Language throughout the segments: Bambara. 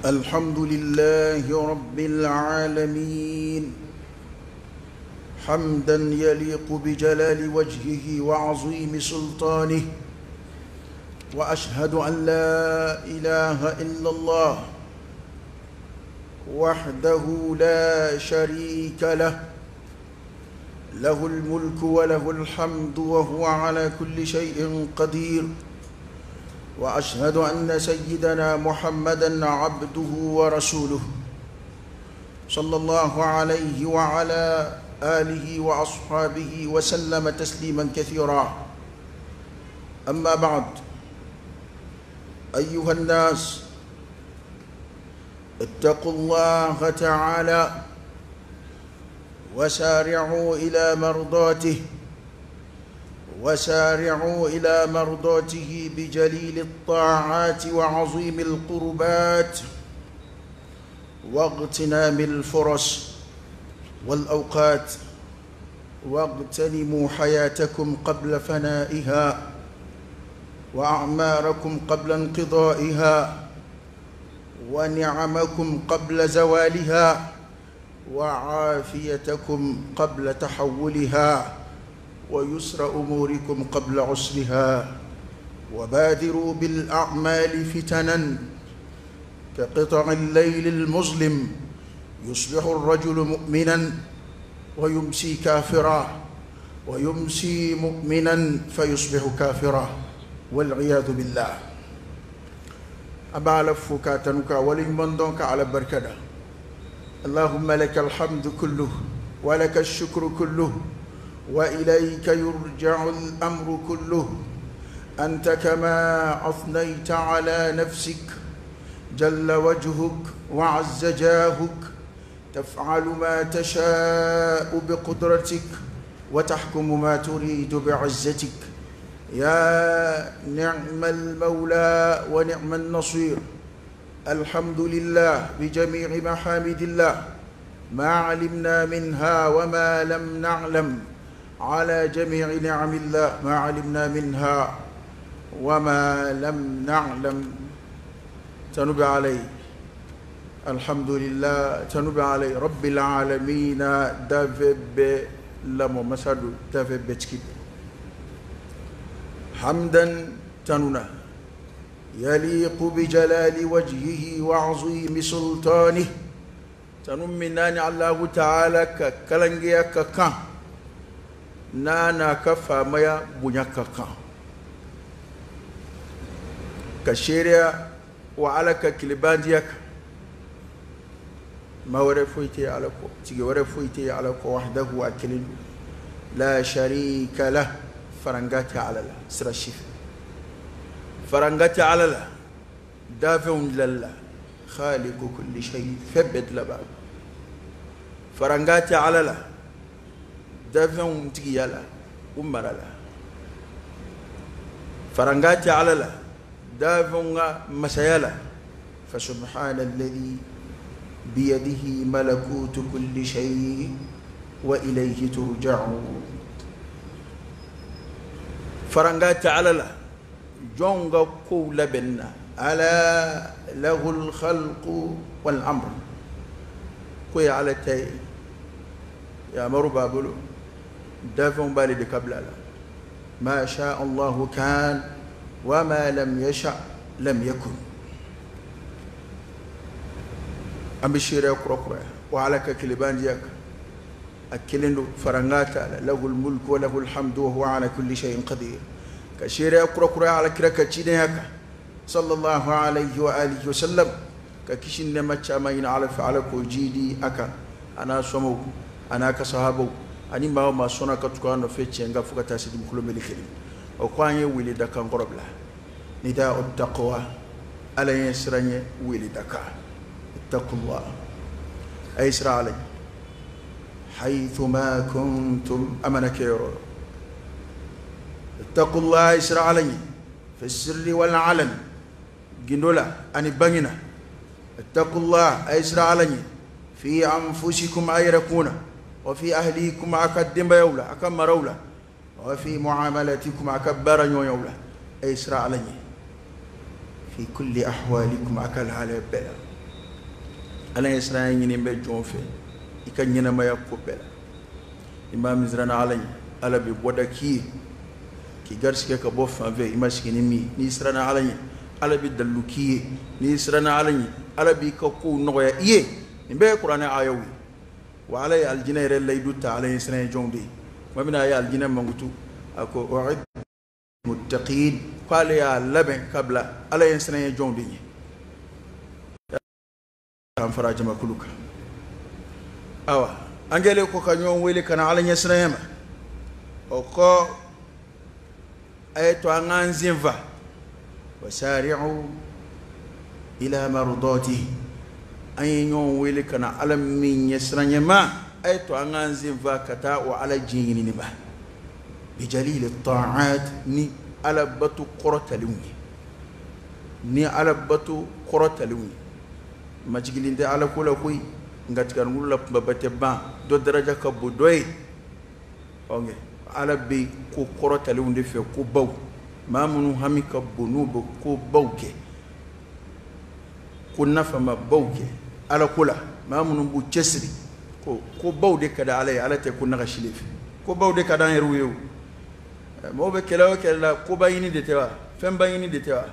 الحمد لله رب العالمين حمدا يليق بجلال وجهه وعظيم سلطانه وأشهد أن لا إله إلا الله وحده لا شريك له له الملك وله الحمد وهو على كل شيء قدير وأشهد أن سيدنا محمدًا عبده ورسوله صلى الله عليه وعلى آله وأصحابه وسلم تسليمًا كثيرا. أما بعد، أيها الناس، اتقوا الله تعالى وسارعوا إلى مرضاته وسارعوا إلى مرضاته بجليل الطاعات وعظيم القربات واغتنام الفرص والأوقات، واغتنموا حياتكم قبل فنائها وأعماركم قبل انقضائها ونعمكم قبل زوالها وعافيتكم قبل تحولها ويسر أموركم قبل عسرها، وبادروا بالأعمال فتنا كقطع الليل المظلم، يصبح الرجل مؤمنا ويمسي كافرا، ويمسي مؤمنا فيصبح كافرا، والعياذ بالله. أبا لفك تنك ولمن على بركة. اللهم لك الحمد كله ولك الشكر كله وإليك يرجع الأمر كله، أنت كما أثنيت على نفسك جل وجهك وعز جاهك، تفعل ما تشاء بقدرتك وتحكم ما تريد بعزتك، يا نعم المولى ونعم النصير. الحمد لله بجميع محامد الله ما علمنا منها وما لم نعلم، على جميع نعم الله ما علمنا منها وما لم نعلم. تنب علي الحمد لله، تنب علي رب العالمين. دافب لمو مسادو دافب تكيب حمدا تننا يليق بجلال وجهه وعظيم سلطانه. تنمناني الله تعالى ككلنجيا ككان nana ka faamaya bonya ka kan ka seereya wa ala ka kilebandiya kan. Ma wɛrɛ foyi tɛ ala kɔ, tigi wɛrɛ foyi tɛ ala kɔ, wahdahu a kelen don, la sharika lah, faranga tɛ ala la sira si fɛ, faranga tɛ ala la dafɛnw dilanli la, khaliqu kulli shay, fɛn bɛɛ dilanbaa, faranga tɛ ala la dafɛnw tigiya la u mara la, faranga tɛ ala la dafɛnw ka masaya la. Fa subhana alladhi biyadihi malakutu kulli shay wa ilayhi turja'un. Faranga tɛ ala la jɔnw ka kow labɛnni na, ala lahul khalqu wal amr, ko ye ala ta ye, yamaru b'a bolo, dafɛnw b'ale de ka bila la. Ma sha Allahu kan wa ma lam yasha lam yakun. An bɛ seereya kura kuraya wa ala ka kilebandiya kan, a kelen don, faranga t'a la, lahul mulku wa lahul hamdu wa huwa ala kulli shay'in qadir. Ka seereya kura kuraya ala kira ka cidenya kan sallallahu alayhi wa alihi wa sallam, ka kisi nɛɛma caman ɲini ala fɛ, ala k'o jidi a kan, a n'a somɔgɔw a n'a ka sahabaw ani maa o maa sɔnna ka tugu a nɔfɛ tiɲɛ kan fo ka taa se dugukolo melekelen. O ko an ye wele da kan kɔrɔ bila nida'u taqwa, ala ye siran ye wele da kan, ittaqullah, a ye siran ala ɲɛ, haythuma kuntum, a mana kɛ yɔrɔ o yɔrɔ, ittaqullah, a ye siran ala ɲɛ, fi sirri wal alan, gindo la ani bange na, ittaqullah, a ye siran ala ɲɛ, fi anfusikum, a yɛrɛ kun na, wa fi ahlikum, a ka denbayaw la, a ka maraw la, wa fi muamalatikum, a ka baara ɲɔgɔnyaw la, a ye siran ala ɲɛ, fi kulli ahwalikum, a ka lahalaya bɛɛ la. Ala ɲɛ siranya ɲini bɛ jɔn fɛ i ka ɲɛnamaya ko bɛɛ la. I maa min siranna Ala ɲɛ, Ala bɛ bɔda k'i ye k'i garisigɛ ka bɔ fan fɛ i ma sigi ni min ye. N'i siranna Ala ɲɛ, Ala bɛ dalilu k'i ye. N'i siranna Ala ɲɛ, Ala b'i ka kow nɔgɔya i ye. Nin bɛɛ ye kuranɛ ayaw ye. Wa Ala ye alijinɛ yɛrɛ layidu ta Ala ɲɛ siranya jɔnw de ye. Tuma min na a ye alijinɛ mankutu, a ko u'iddat muttaqin, k'ale y'a labɛn ka bila Ala ɲɛ siranya jɔnw de ɲɛ. An fara jamakulu kan. Awa an kɛlen ko ka ɲɔgɔn wele ka na Ala ɲɛ siranya ma, o kɔ a ye to an k'an sen fa wasari'u ila mardati. An ye ɲɔgɔn wele ka na Ala min ɲɛ siranya ma, a ye to an k'an sen fa ka taa o Ala diɲɛ ɲinini ma. Bijalili ta'at, ni Ala bato kɔrɔtalenw ye, ni Ala bato kɔrɔtalenw ye. Majigilen tɛ Ala ko la koyi, nka tiganikulu la kunbaba tɛ ban, dɔ daraja ka bon dɔ ye. Ɔnkɛ Ala bɛ ko kɔrɔtalenw de fɛ, ko baw. Maa minnu hami ka bon n'u bɛ ko baw kɛ, ko nafama baw kɛ Ala ko la, maa minnu b'u cɛsiri, ko baw de ka di Ala ye. Ala tɛ ko nagasilen fɛ, ko baw de ka di an yɛrɛw ye. O mɔgɔw bɛ kɛlɛ o kɛlɛ la, koba ɲini de tɛ wa? Fɛnba ɲini de tɛ wa?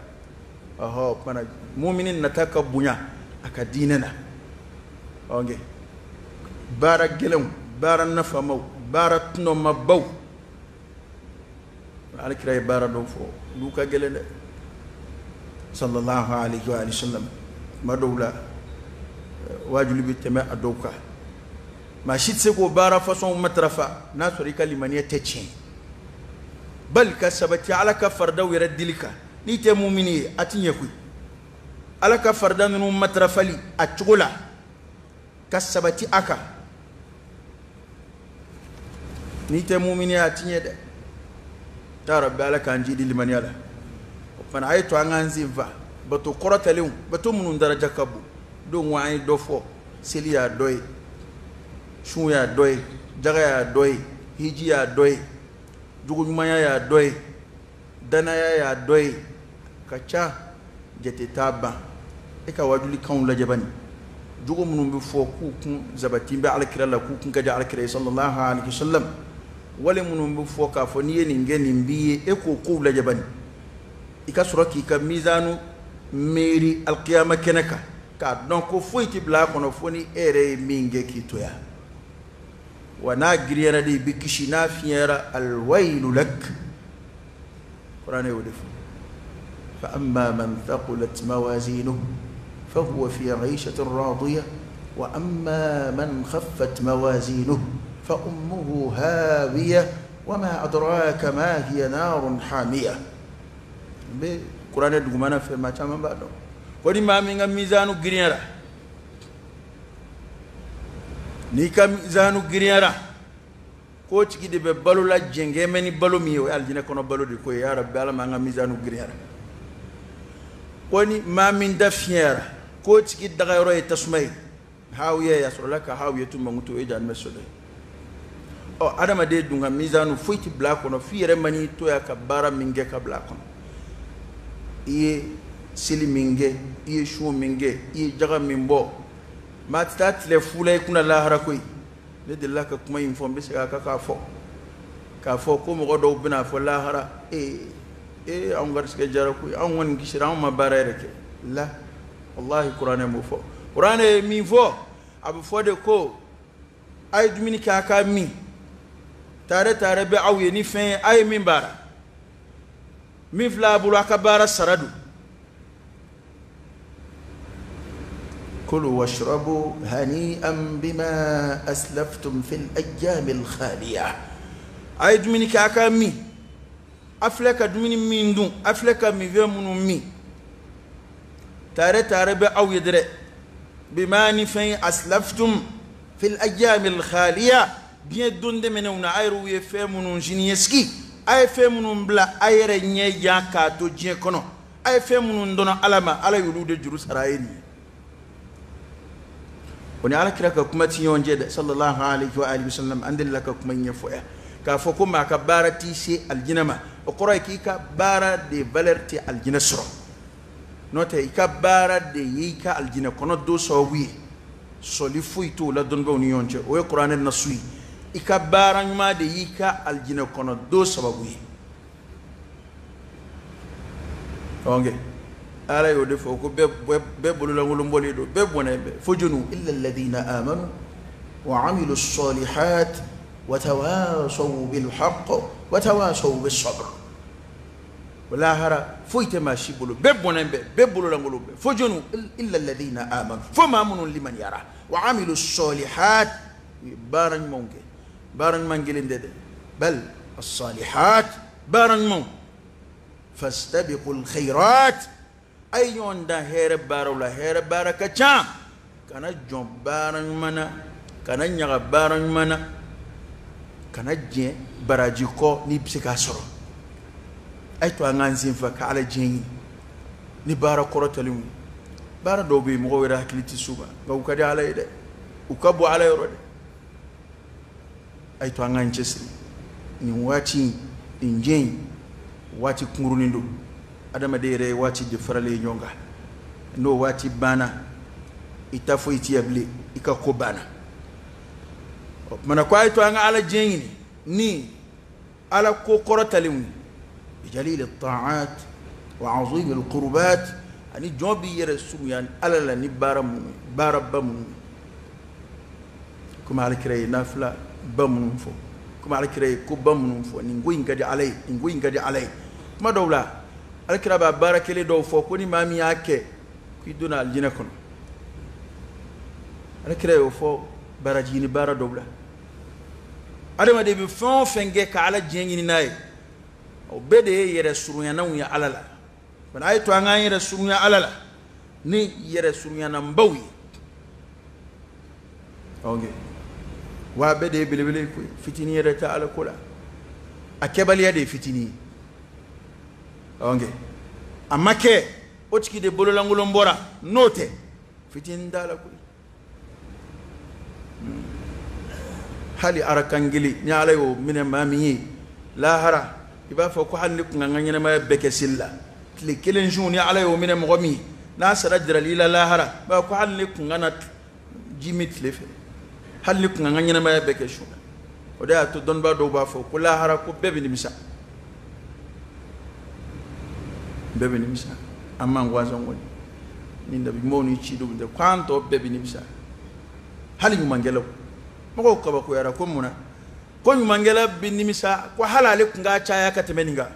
Ɔhɔ, kumana mumini nata ka bonya a ka diinɛ na. Ɔnkɛ baara gɛlɛnw, baara nafamaw, baara tɔnɔmabaw, Ala kira ye baara dɔw fɔ, olu ka gɛlɛn dɛ, sallallahu alaihi wa sallam. Tuma dɔw la waajuli bɛ tɛmɛ a dɔw kan. Maa si tɛ se k'o baara fasɔnw matarafa n'a sɔrɔ i ka limaniya tɛ tiɲɛ, bali ka sabati Ala ka faridaw yɛrɛ dili kan. N'i tɛ mumini ye, a ti ɲɛ koyi. Ala ka farida ninnu matarafali a cogo la ka sabati a kan, n'i tɛ mumini ye, a ti ɲɛ dɛ. Ya Rabbi, Ala k'an jidi limaniya la. O fana a ye to an k'an sen fa bato kɔrɔtalenw, bato minnu daraja ka bon. Don ko an ye dɔ fɔ, seli y'a dɔ ye, sun y'a dɔ ye, jaga y'a dɔ ye, hiji y'a dɔ ye, jogoɲumanya y'a dɔ ye, danaya y'a dɔ ye. Ka ca jate t'a ban. E ka wajulikanw lajɛ bani, jogo minnu bɛ fɔ k'u kun sabati bɛ Alakira la, k'u kun ka di Alakira ye sallallahu alaihi wasallam, wale minnu bɛ fɔ k'a fɔ n'i ye nin kɛ nin b'i ye, e k'o kow lajɛ bani. I ka sɔrɔ k'i ka mizanu miiri alikiyama kɛnɛ kan, k'a dɔn ko foyi tɛ bila a kɔnɔ fo ni e yɛrɛ ye min kɛ k'i to yan. Wa n'a girinyara de, i bɛ kisi, n'a fiɲɛyara, alwailu lak. Kuranɛ y'o de fɔ. Fa amma man thaqulat mawazinuhu fahuwa fi 'ishatin radiyah, wa amma man khaffat mawazinuhu fa ummuhu hawiyah, wa ma adraka ma hiya narun hamiyah. N bɛ kuranɛ dugumana fɛ, maa caman b'a dɔn ko ni maa min ka mizanu girinyara, n'i ka mizanu girinyara, k'o tigi de bɛ balo la jɛngɛmɛ ni balo min ye, o ye alijinɛ kɔnɔ balo de ko ye. Ya Rabbi, Ala m'an ka mizanu girinyara. Ko ni maa min da fiɲɛyara, k'o tigi dagayɔrɔ ye tasuma ye, hawiya ye, a sɔrɔla ka hawiya tu mankutu, o ye jahanama so dɔ ye. Ɔ adamaden dun ka mizanu foyi tɛ bila a kɔnɔ f'i yɛrɛ man'i to yan ka baara min kɛ ka bila a kɔnɔ. I ye seli min kɛ, i ye sun min kɛ, i ye jaga min bɔ, maa tɛ taa tile fu la i kunna lahara koyi. Ne delila ka kuma in fɔ, n bɛ segin a kan k'a fɔ, k'a fɔ ko mɔgɔ dɔw bɛna fɔ lahara, ee anw garisigɛ jara koyi, anw kɔni kisira, anw ma baara yɛrɛ kɛ. La wallahi, kuranɛ m'o fɔ. Kuranɛ ye min fɔ, a bɛ fɔ de ko a ye dumuni kɛ, a k'a min, taare taare bɛ aw ye ni fɛn ye, a ye min baara, min filɛ a bolo, a ka baara sara don. Kulu washrabu hani'an bima aslaftum fil ayyamil khaliya. A ye dumuni kɛ, a k'a min, a filɛ ka dumuni min dun, a filɛ ka minfɛn minnu min, taare taare bɛ aw ye dɛrɛ. Bima ni fɛn ye, aslaftum fil ayyamil khaliya, diɲɛ don tɛmɛnenw na, a yɛrɛw ye fɛn minnu siniɲɛsigi, a ye fɛn minnu bila a yɛrɛ ɲɛ yan k'a to diɲɛ kɔnɔ, a ye fɛn minnu dɔn Ala ma, Ala y'olu de juru sara a ye nin ye. O ni Ala kira ka kuma ti ɲɔgɔn cɛ dɛ, sallallahu alaihi wa alihi wasallam. An delila ka kuma in ɲɛfɔ yan k'a fɔ ko maa ka baara t'i se alijinɛ ma, o kɔrɔ ye k'i ka baara de valeur tɛ alijinɛ sɔrɔ, n'o tɛ i ka baara de y'i ka alijinɛ kɔnɔ don sababu ye. Sɔli foyi t'o la dɔnnibaw ni ɲɔgɔn cɛ, o ye kuranɛ nasu ye. I ka baara ɲuman de y'i ka alijinɛ kɔnɔ don sababu ye. Ok, ala y'o de fɔ ko bɛɛ bololankolon bɔlen don, bɛɛ bɔnɛ bɛɛ fo jɔnniw? Illa alladhina amanu wa amilu salihat wa tawasaw bil haqq wa tawasaw bis sabr. Lahara foyi tɛ maa si bolo, bɛɛ bɔnɛ bɛɛ, bɛɛ bololankolon bɛɛ fo jɔnniw? Illa alladhina amanu, fo maa minnu limaniyara, wa amilu salihat, u ye baara ɲumanw kɛ. Baara ɲuman kelen tɛ dɛ, bal as-salihat, baara ɲumanw. Fastabiqul khairat, a ye ɲɔgɔn dan hɛrɛ baaraw la, hɛrɛ baara ka ca. Kana jɔn baara ɲuman na, kana ɲaga baara ɲuman na, kana diɲɛ baraji kɔ n'i bɛ se k'a sɔrɔ. A ye to an k'an sen fa ka ala diɲɛ ɲini ni baara kɔrɔtalenw ye. Baara dɔw bɛ yen, mɔgɔw yɛrɛ hakili tɛ s'u ma, nka u ka di ala ye dɛ, u ka bɔ ala yɔrɔ dɛ. A ye to an k'an cɛsiri nin waati in, nin diɲɛ in waati kunkurunin don. Adamaden yɛrɛ ye waati de faralen ye ɲɔgɔn kan, n'o waati banna i ta foyi t'i ya bilen, i ka ko banna. O tumana ko a ye to an ka ala diɲɛ ɲini ni ala ko kɔrɔtalenw ye, bijalili taat wa azimi alqurbat, ani jɔn b'i yɛrɛ surunya ala la ni baara minnu ye, baaraba minnu ye, komi alakira ye nafila ba minnu fɔ, komi alakira ye koba minnu fɔ, nin ko in ka di ala ye, nin ko in ka di ala ye. Kuma dɔw la alakira b'a baara kelen dɔw fɔ ko ni maa min y'a kɛ k'i donna alijinɛ kɔnɔ. Alakira y'o fɔ baraji ɲini baara dɔw la. Adamaden bɛ fɛn o fɛn kɛ ka ala diɲɛ ɲini n'a ye, o bɛɛ de ye yɛrɛ surunyanaw ye ala la. Bari a ye to an k'an yɛrɛ surunya ala la ni yɛrɛ surunyananbaw ye. Ok, wa bɛɛ de ye belebele ye koyi, fitinin yɛrɛ tɛ ala ko la, a kɛbaliya de ye fitinin ye. Ok, a ma kɛ o tigi de bololankolon bɔra, n'o tɛ fitinin t'a la koyi. Hali arakan kelen ni ala y'o minɛ maa min ye lahara, i b'a fɔ ko hali ni kun ka n ka ɲɛnamaya bɛɛ kɛ seli la, tile kelen sun ni ala y'o minɛ mɔgɔ min ye, n'a sara jirali la lahara, i b'a fɔ ko hali ni kun ka na ji min tile fɛ, hali ni kun ka n ka ɲɛnamaya bɛɛ kɛ sun na. O de y'a to dɔnnibaa dɔw b'a fɔ ko lahara ko bɛɛ bɛ nimisa, bɛɛ bɛ nimisa, an man gansan kɔni ni nabi ɲumanw ni cidenw tɛ, k'an tɔ bɛɛ bɛ nimisa, hali ɲumankɛlaw. Mɔgɔw kabakoyara ko mun na ko ɲumankɛla bɛ nimisa, ko hali ale kun k'a caya ka tɛmɛ nin kan,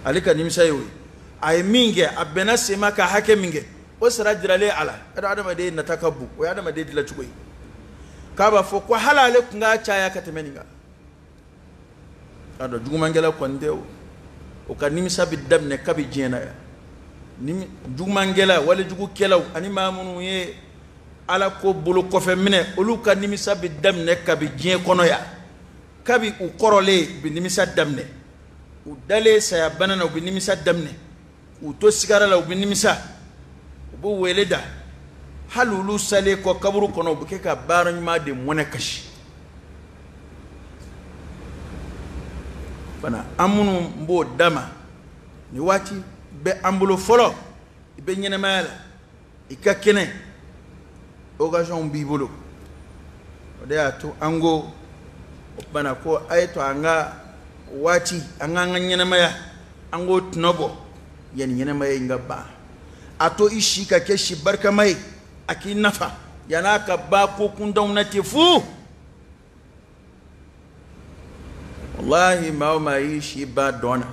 ale ka nimisa ye o ye. A ye min kɛ, a bɛnna sema ka hakɛ min kɛ, o sara jiralen a la. Adamaden nata ka bon, o ye adamaden dilancogo ye. K'a b'a fɔ ko hali ale kun k'a caya ka tɛmɛ nin kan. A dɔn jugumankɛla kɔni tɛ o, o ka nimisa bɛ daminɛ kabi diɲɛ na yan. Ni jugumankɛla, walejugukɛlaw ani maa minnu ye ala ko bolo kɔfɛ minɛ, olu ka nimisa bɛ daminɛ kabi diɲɛ kɔnɔ yan. Kabi u kɔrɔlen u bɛ nimisa daminɛ, u dalen saya bana na u bɛ nimisa daminɛ, u to sigara la u bɛ nimisa, u bɛ wele da, hali olu salen kɔ kaburu kɔnɔ u bɛ kɛ ka baara ɲuman de mɔnɛ kasi. Fana an minnu b'o dama ni waati bɛ an bolo fɔlɔ, i bɛ ɲɛnamaya la, i ka kɛnɛ, occasion b'i bolo. O de y'a to an ko o tuma ko a ye to an ka waati, an k'an ka ɲɛnamaya, an k'o tɔnɔ bɔ yanni ɲɛnamaya in ka ban. A to i si ka kɛ si barikama ye, a k'i nafa yann'a ka ban ko kuntanw na ten fu. Walahi, maa o maa y'i si ban dɔn na,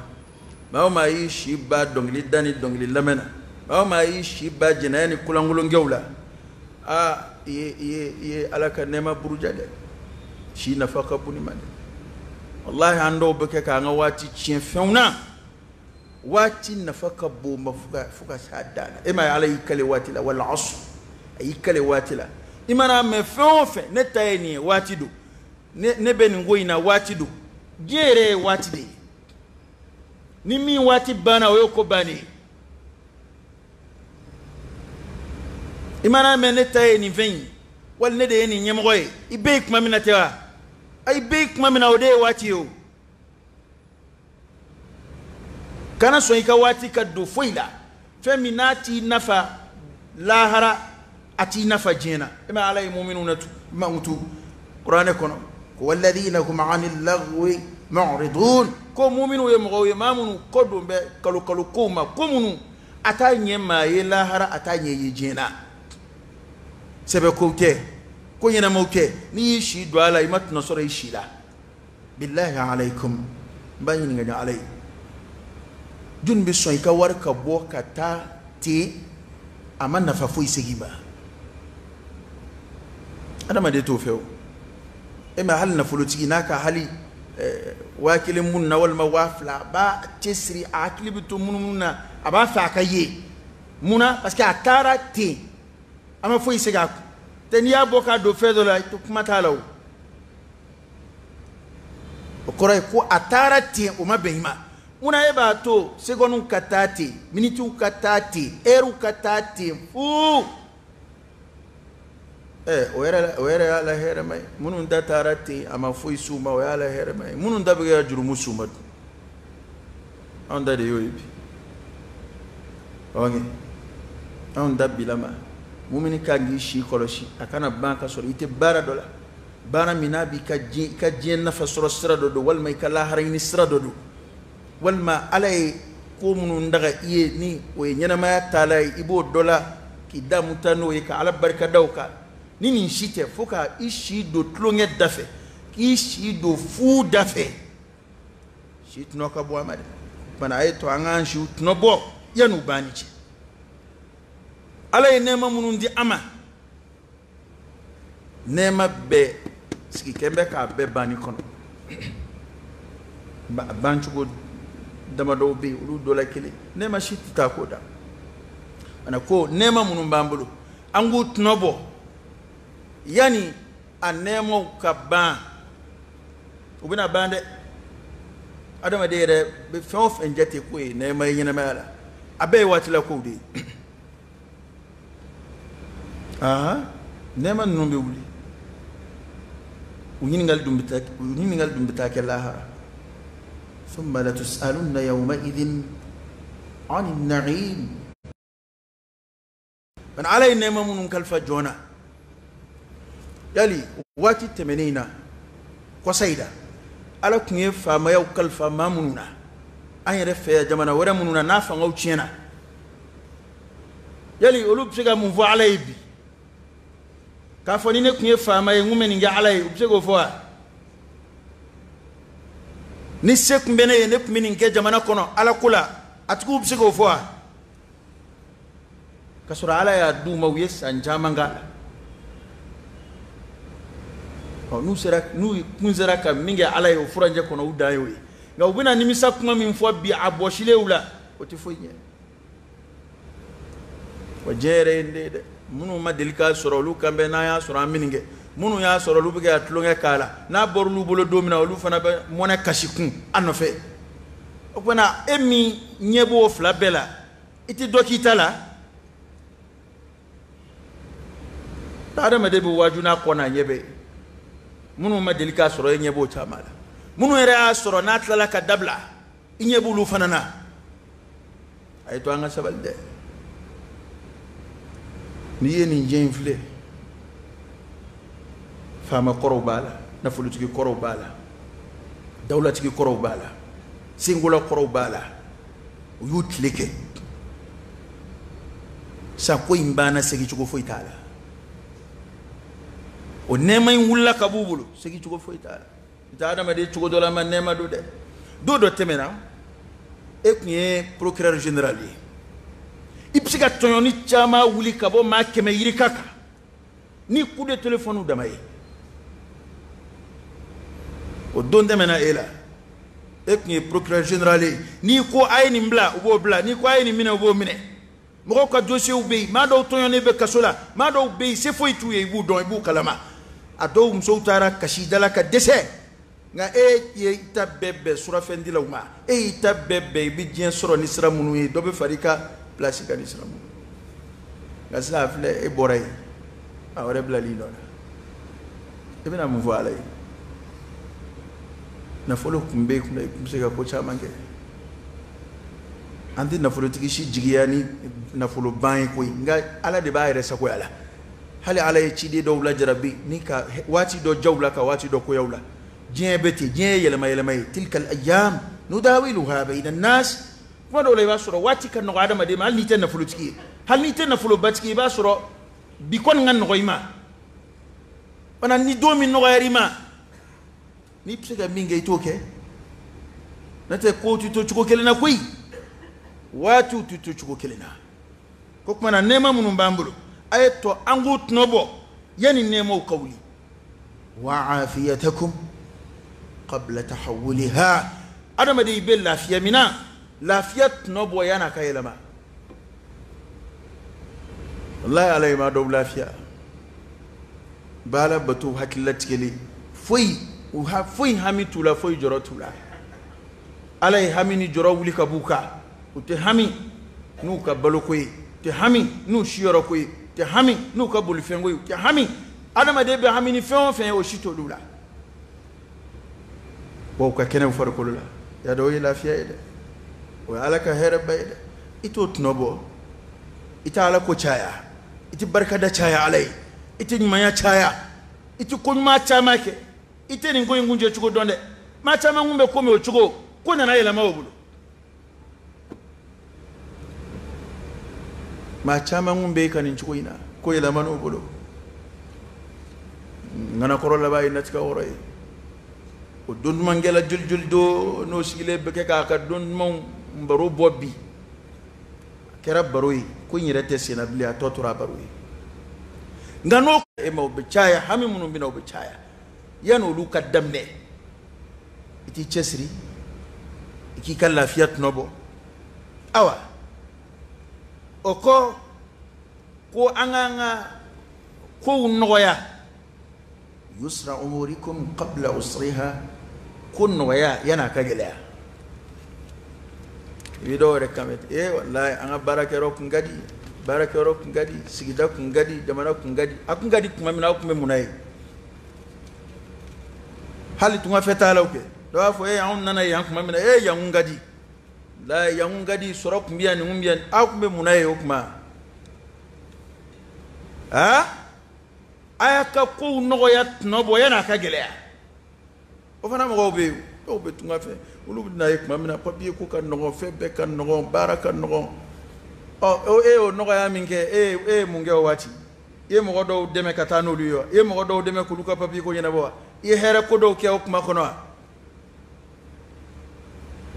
maa o maa y'i si ban dɔnkili da ni dɔnkili lamɛn na, maa o maa y'i si ban jɛnɛya ni kolankolonkɛw la, aa i ye ala ka nɛɛma buruja dɛ. Si nafa ka bon ni ma dɛ. Walahi, an dɔw bɛ kɛ k'an ka waati tiɲɛ fɛnw na. Waati nafa ka bon ma fo ka s'a dan na. E ma ye ala y'i kale waati la, wal asr, a y'i kale waati la. I mana mɛn fɛn o fɛn, ne ta ye nin ye, waati don, ne bɛ nin ko in na, waati don. Diɲɛ yɛrɛ ye waati de ye, ni min waati banna o ye ko bannen ye. I mana mɛn ne ta ye nin fɛn in ye, wali ne de ye nin ɲɛmɔgɔ ye, i bɛ yen tuma min na tɛ wa? I bɛ yen tuma min na, o de ye waati ye o. Kana sɔn i ka waati ka don foyi la, fɛn min n'a t'i nafa lahara. A t'i nafa diɲɛ na. E ma Ala ye muminuw na mankutu kuranɛ kɔnɔ ko walladhina hum anil lagwi mu'ridun, ko muminuw ye mɔgɔw ye maa minnu kɔ don bɛ kalo kalo kow ma, ko minnu a t'a ɲɛ maa ye lahara, a t'a ɲɛ ye diɲɛ na. Sɛbɛ kow tɛ, ko ɲɛnamaw tɛ. N'i y'i si don a la, i ma tɔnɔ sɔrɔ i si la. Billahi alaykum, n b'a ɲininka ni Ala ye, jɔnni bɛ sɔn i ka wari ka bɔ ka taa ten, a ma nafa foyi segin i ma? Adamaden t'o fɛ o. E ma hali nafolotigi n'a ka hali 1000 mun na walima 2000, a b'a cɛsiri, a hakili bɛ to munumunu na, a b'a fɛ a ka ye. Mun na? Parce que a taara ten, a ma foyi segin a kun. Tɛ n'i y'a bɔ k'a don fɛn dɔ la, kuma t'a la o. O kɔrɔ ye ko a taara ten, o ma bɛn i ma. Mun na e b'a to secondes ka taa ten, minutes ka taa ten, heures ka taa ten fu? O yɛrɛ y'a la hɛrɛma ye. Minnu ta taara ten, a ma foyi s'u ma, o y'a la hɛrɛma ye. Minnu ta bɛ kɛ ka jurumu s'u ma dun, anw ta de y'o ye bi. Ɔnkɛ anw ta bilama, mumini kan k'i si kɔlɔsi, a kana ban ka sɔrɔ i tɛ baara dɔ la, baara min n'a b'i ka diɲɛ nafa sɔrɔ sira dɔ don, walima i ka lahara ɲini sira dɔ don, walima Ala ye ko minnu daga i ye ni o ye ɲɛnamaya taala ye, i b'o dɔ la k'i damu ta n'o ye, ka Ala barika da o kan. Ni nin si tɛ, fo ka i si don tulonkɛ da fɛ, k'i si don fu da fɛ, si tɔnɔ ka bɔ a ma dɛ. Bana a ye to an k'an siw tɔnɔ bɔ yan'u banni cɛ. Ala ye nɛɛma minnu di an ma, nɛɛma bɛɛ sigi kɛn bɛ k'a bɛɛ banni kɔnɔ. A bancogo damadɔw bɛ yen, olu dɔ la kelen, nɛɛma si tɛ taa k'o da. Ana ko nɛɛma minnu b'an bolo, an k'u tɔnɔ bɔ yanni a nɛɛmaw ka ban. U bɛna ban dɛ. Adamaden yɛrɛ bɛ fɛn o fɛn jate k'o ye nɛɛma ye ɲɛnamaya la, a bɛɛ ye waati la kow de ye. Nɛɛma ninnu bɛ wuli, u ɲininkali dun bɛ taa kɛ lahara. Thumma latus'alunna yawma idhin 'ani an-na'im. Bana Ala ye nɛɛma minnu kalifa jɔn na, yali waati tɛmɛnen in na, kɔsa in na, Ala tun ye faamayaw kalifa maa minnu na, an yɛrɛ fɛ yan jamana wɛrɛ minnu na n'a fangaw tiɲɛna, yali olu bɛ se ka mun fɔ Ala ye bi? K'a fɔ ni ne tun ye faama ye, n kun bɛ nin kɛ Ala ye, u bɛ se k'o fɔ wa? Ni se tun bɛ ne ye, ne tun bɛ nin kɛ jamana kɔnɔ Ala ko la, a tigiw bɛ se k'o fɔ wa? K'a sɔrɔ Ala y'a d'u ma, u ye san caman k'a la. Ɔ, n'u kun sera ka min kɛ Ala ye o furancɛ kɔnɔ, u dan y'o ye. Nka u bɛna nimisa kuma min fɔ bi a bɔsilenw la, o tɛ foyi ɲɛ. Wa diɲɛ yɛrɛ ye nin de ye dɛ. Minnu ma deli k'a sɔrɔ, olu kan bɛ n'an y'a sɔrɔ an bɛ nin kɛ. Minnu y'a sɔrɔ, olu bɛ kɛ ka tulonkɛ k'a la. N'a bɔr'olu bolo don min na, olu fana bɛ mɔnɛ kasi kun a nɔfɛ. O tuma na, e min ɲɛ b'o fila bɛɛ la, i tɛ dɔ k'i ta la. Adamaden bɛ waaju n'a kɔ n'a ɲɛ bɛɛ ye. Minnu ma deli k'a sɔrɔ, e ɲɛ b'o caman la. Minnu yɛrɛ y'a sɔrɔ n'a tilala ka dabila, i ɲɛ b'olu fana na. A ye to an ka sabali dɛ. N'i ye nin diɲɛ in filɛ, faama kɔrɔw b'a la, nafolotigi kɔrɔw b'a la, dawulatigi kɔrɔw b'a la, senkola kɔrɔw b'a la, u y'u tile kɛ. Sa ko in banna, segincogo foyi t'a la. O nɛɛma in wulila ka b'u bolo, segincogo foyi t'a la. I tɛ adamaden cogo dɔ la ma nɛɛma don dɛ. Don dɔ tɛmɛna, e tun ye procureur général ye, i bɛ se ka tɔɲɔni caman wuli ka bɔ maa 100 yirika kan ni coup de téléphone dama ye. O don tɛmɛna e la, e tun ye procureur général ye, n'i ko a ye nin bila, u b'o bila, n'i ko a ye nin minɛ, u b'o minɛ. Mɔgɔw ka dossiers bɛ yen, maa dɔw tɔɲɔnen bɛ kaso la, maa dɔw bɛ yen se foyi t'u ye, i b'u dɔn, i b'u kalama. A dɔw musow taara kasi da la ka dɛsɛ, nka e ye i ta bɛɛ bɛn surafɛndilaw ma, e y'i ta bɛɛ bɛn i bɛ diɲɛ sɔrɔ ni sira minnu ye, dɔ bɛ fara i ka place kan ni sira minnu ye. Nka sisan a filɛ, e bɔra yen, a wɛrɛ bilali nɔ la, i bɛna mun fɔ Ala ye? Nafolo tun bɛ e kunna, i tun bɛ se ka ko caman kɛ. An tɛ nafolotigi si jigiya ni nafolo ban ye koyi, nka Ala de b'a yɛrɛ sagoya la. Hali Ala ye ciden dɔw lajarabi ni ka waati dɔ jaw la, ka waati dɔ koyaw la. Diɲɛ bɛ ten, diɲɛ ye yɛlɛma yɛlɛma ye. Tilka al-ayyam nudawiluha bayna an-nas. Kuma dɔw la i b'a sɔrɔ waati ka nɔgɔ adamaden ma, hali n'i tɛ nafolotigi ye, hali n'i tɛ nafolobatigi ye, i b'a sɔrɔ bi kɔni ka nɔgɔ i ma. Fana ni don min nɔgɔyara i ma, n'i bɛ se ka min kɛ i t'o kɛ. N'o tɛ kow tɛ to cogo kelen na koyi, waatiw tɛ to cogo kelen na. Ko tuma na nɛɛma minnu b'an bolo, a ye tɔ an k'u tɔnɔ bɔ yanni nɛɛmaw ka wuli. Wa afiyatakum qabla tahawuliha. Adamaden i bɛ lafiya min na, lafiya tɔnɔ bɔ yan'a ka yɛlɛma. Walayi Ala ye maa dɔw lafiya, baala bato hakililatigɛlen, foyi u ha foyi hami t'u la, foyi jɔrɔ t'u la. Ala ye hami ni jɔrɔ wuli ka b'u kan. U tɛ hami n'u ka baloko ye, u tɛ hami n'u siyɔrɔko ye, u tɛ hami n'u ka bolifɛnko ye, u tɛ hami. Adamaden bɛ hami ni fɛn o fɛn ye, o si t'olu la. Wa u ka kɛnɛ u farikolo la, y'a dɔn o ye lafiya ye dɛ, o ye Ala ka hɛrɛba ye dɛ. I t'o tɔnɔ bɔ, i tɛ Ala ko caya, i tɛ barikada caya Ala ye, i tɛ ɲumanya caya, i tɛ ko ɲuman caman kɛ, i tɛ nin ko in kuncɛ cogo dɔn dɛ. Maa caman kun bɛ ko min o cogo, ko nana yɛlɛma o bolo. Maa caman kun bɛ ka nin cogo in na, ko yɛlɛma n'o bolo. Ŋanakɔrɔ laban ye natigɛ wɔrɔ ye. O don dumankɛla joli joli do n'o sigilen bɛ kɛ k'a ka don dumanw baro bɔ bi. A kɛra baro ye, ko in yɛrɛ tɛ senna bilen, a tɔ tora baro ye. Nka n'o e ma, o bɛ caya, hami minnu bɛ na o bɛ caya. Yanni olu ka daminɛ, i t'i cɛsiri, i k'i ka lafiya tɔnɔ bɔ. Awa, o kɔ ko an k'an ka kow nɔgɔya. Yusra umurikum qabla usriha. Ko nɔgɔya yan'a ka gɛlɛya. I bɛ dɔw yɛrɛ kan mɛn, ee walayi an ka baarakɛyɔrɔ kun ka di, baarakɛyɔrɔ kun ka di, sigida kun ka di, jamana kun ka di. A kun ka di tuma min na, aw kun bɛ mun na ye? Hali tungafɛ taalaw kɛ, dɔw b'a fɔ ee anw nana yan tuma min na, ee yan kun ka di, walayi yan kun ka di, sɔrɔ kun bɛ yan, nin kun bɛ yan. Aw kun bɛ mun na ye o tuma? Aa, a y'a ka kow nɔgɔya tɔnɔ bɔ yan'a ka gɛlɛya. O fana mɔgɔw bɛ yen, dɔw bɛ tunga fɛ, olu bɛ na ye tuma min na papiye ko ka nɔgɔn, fɛn bɛɛ ka nɔgɔn, baara ka nɔgɔn. Ɔ, e y'o nɔgɔya min kɛ, e ye mun kɛ o waati? I ye mɔgɔ dɔw dɛmɛ ka taa n'olu ye wa? I ye mɔgɔ dɔw dɛmɛ k'olu ka papiye ko ɲɛnabɔ wa? I ye hɛrɛ ko dɔw kɛ o kuma kɔnɔ wa?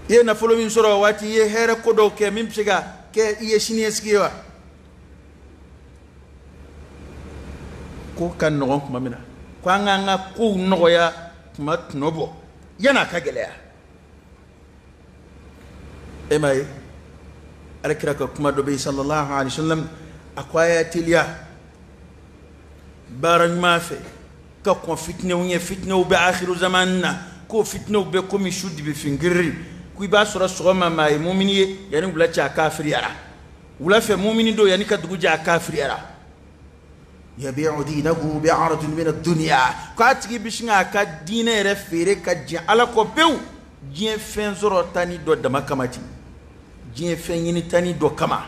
I ye nafolo min sɔrɔ o waati, i ye hɛrɛ ko dɔw kɛ min bɛ se ka kɛ i ye siniɲɛsigi ye wa? Ko ka nɔgɔn tuma min na, ko an k'an ka kow nɔgɔya tuma tɔnɔ bɔ yan'a ka gɛlɛya. E m'a ye, Ala kira ka kuma dɔ bɛ yen sallallahu alaihi wa sallam, a ko a y'a teliya baara ɲuman fɛ ka kɔn fitinɛw ɲɛ. Fitinɛw bɛ akhiru zaman na, k'o fitinɛw bɛ komi su dibifin giriri, ko i b'a sɔrɔ sɔgɔma maa ye mumini ye, yanni wula cɛ a kafiriyara, wula fɛ mumini don, yanni ka dugu jɛ a kafiriyara. Yabi'u dinahu bi'aradin min ad-dunya, k'a tigi bɛ sin k'a ka diinɛ yɛrɛ feere ka jɛn Ala kɔ pewu, diɲɛ fɛn sɔrɔ tani dɔ dama kama ten, diɲɛ fɛn ɲini tani dɔ kama.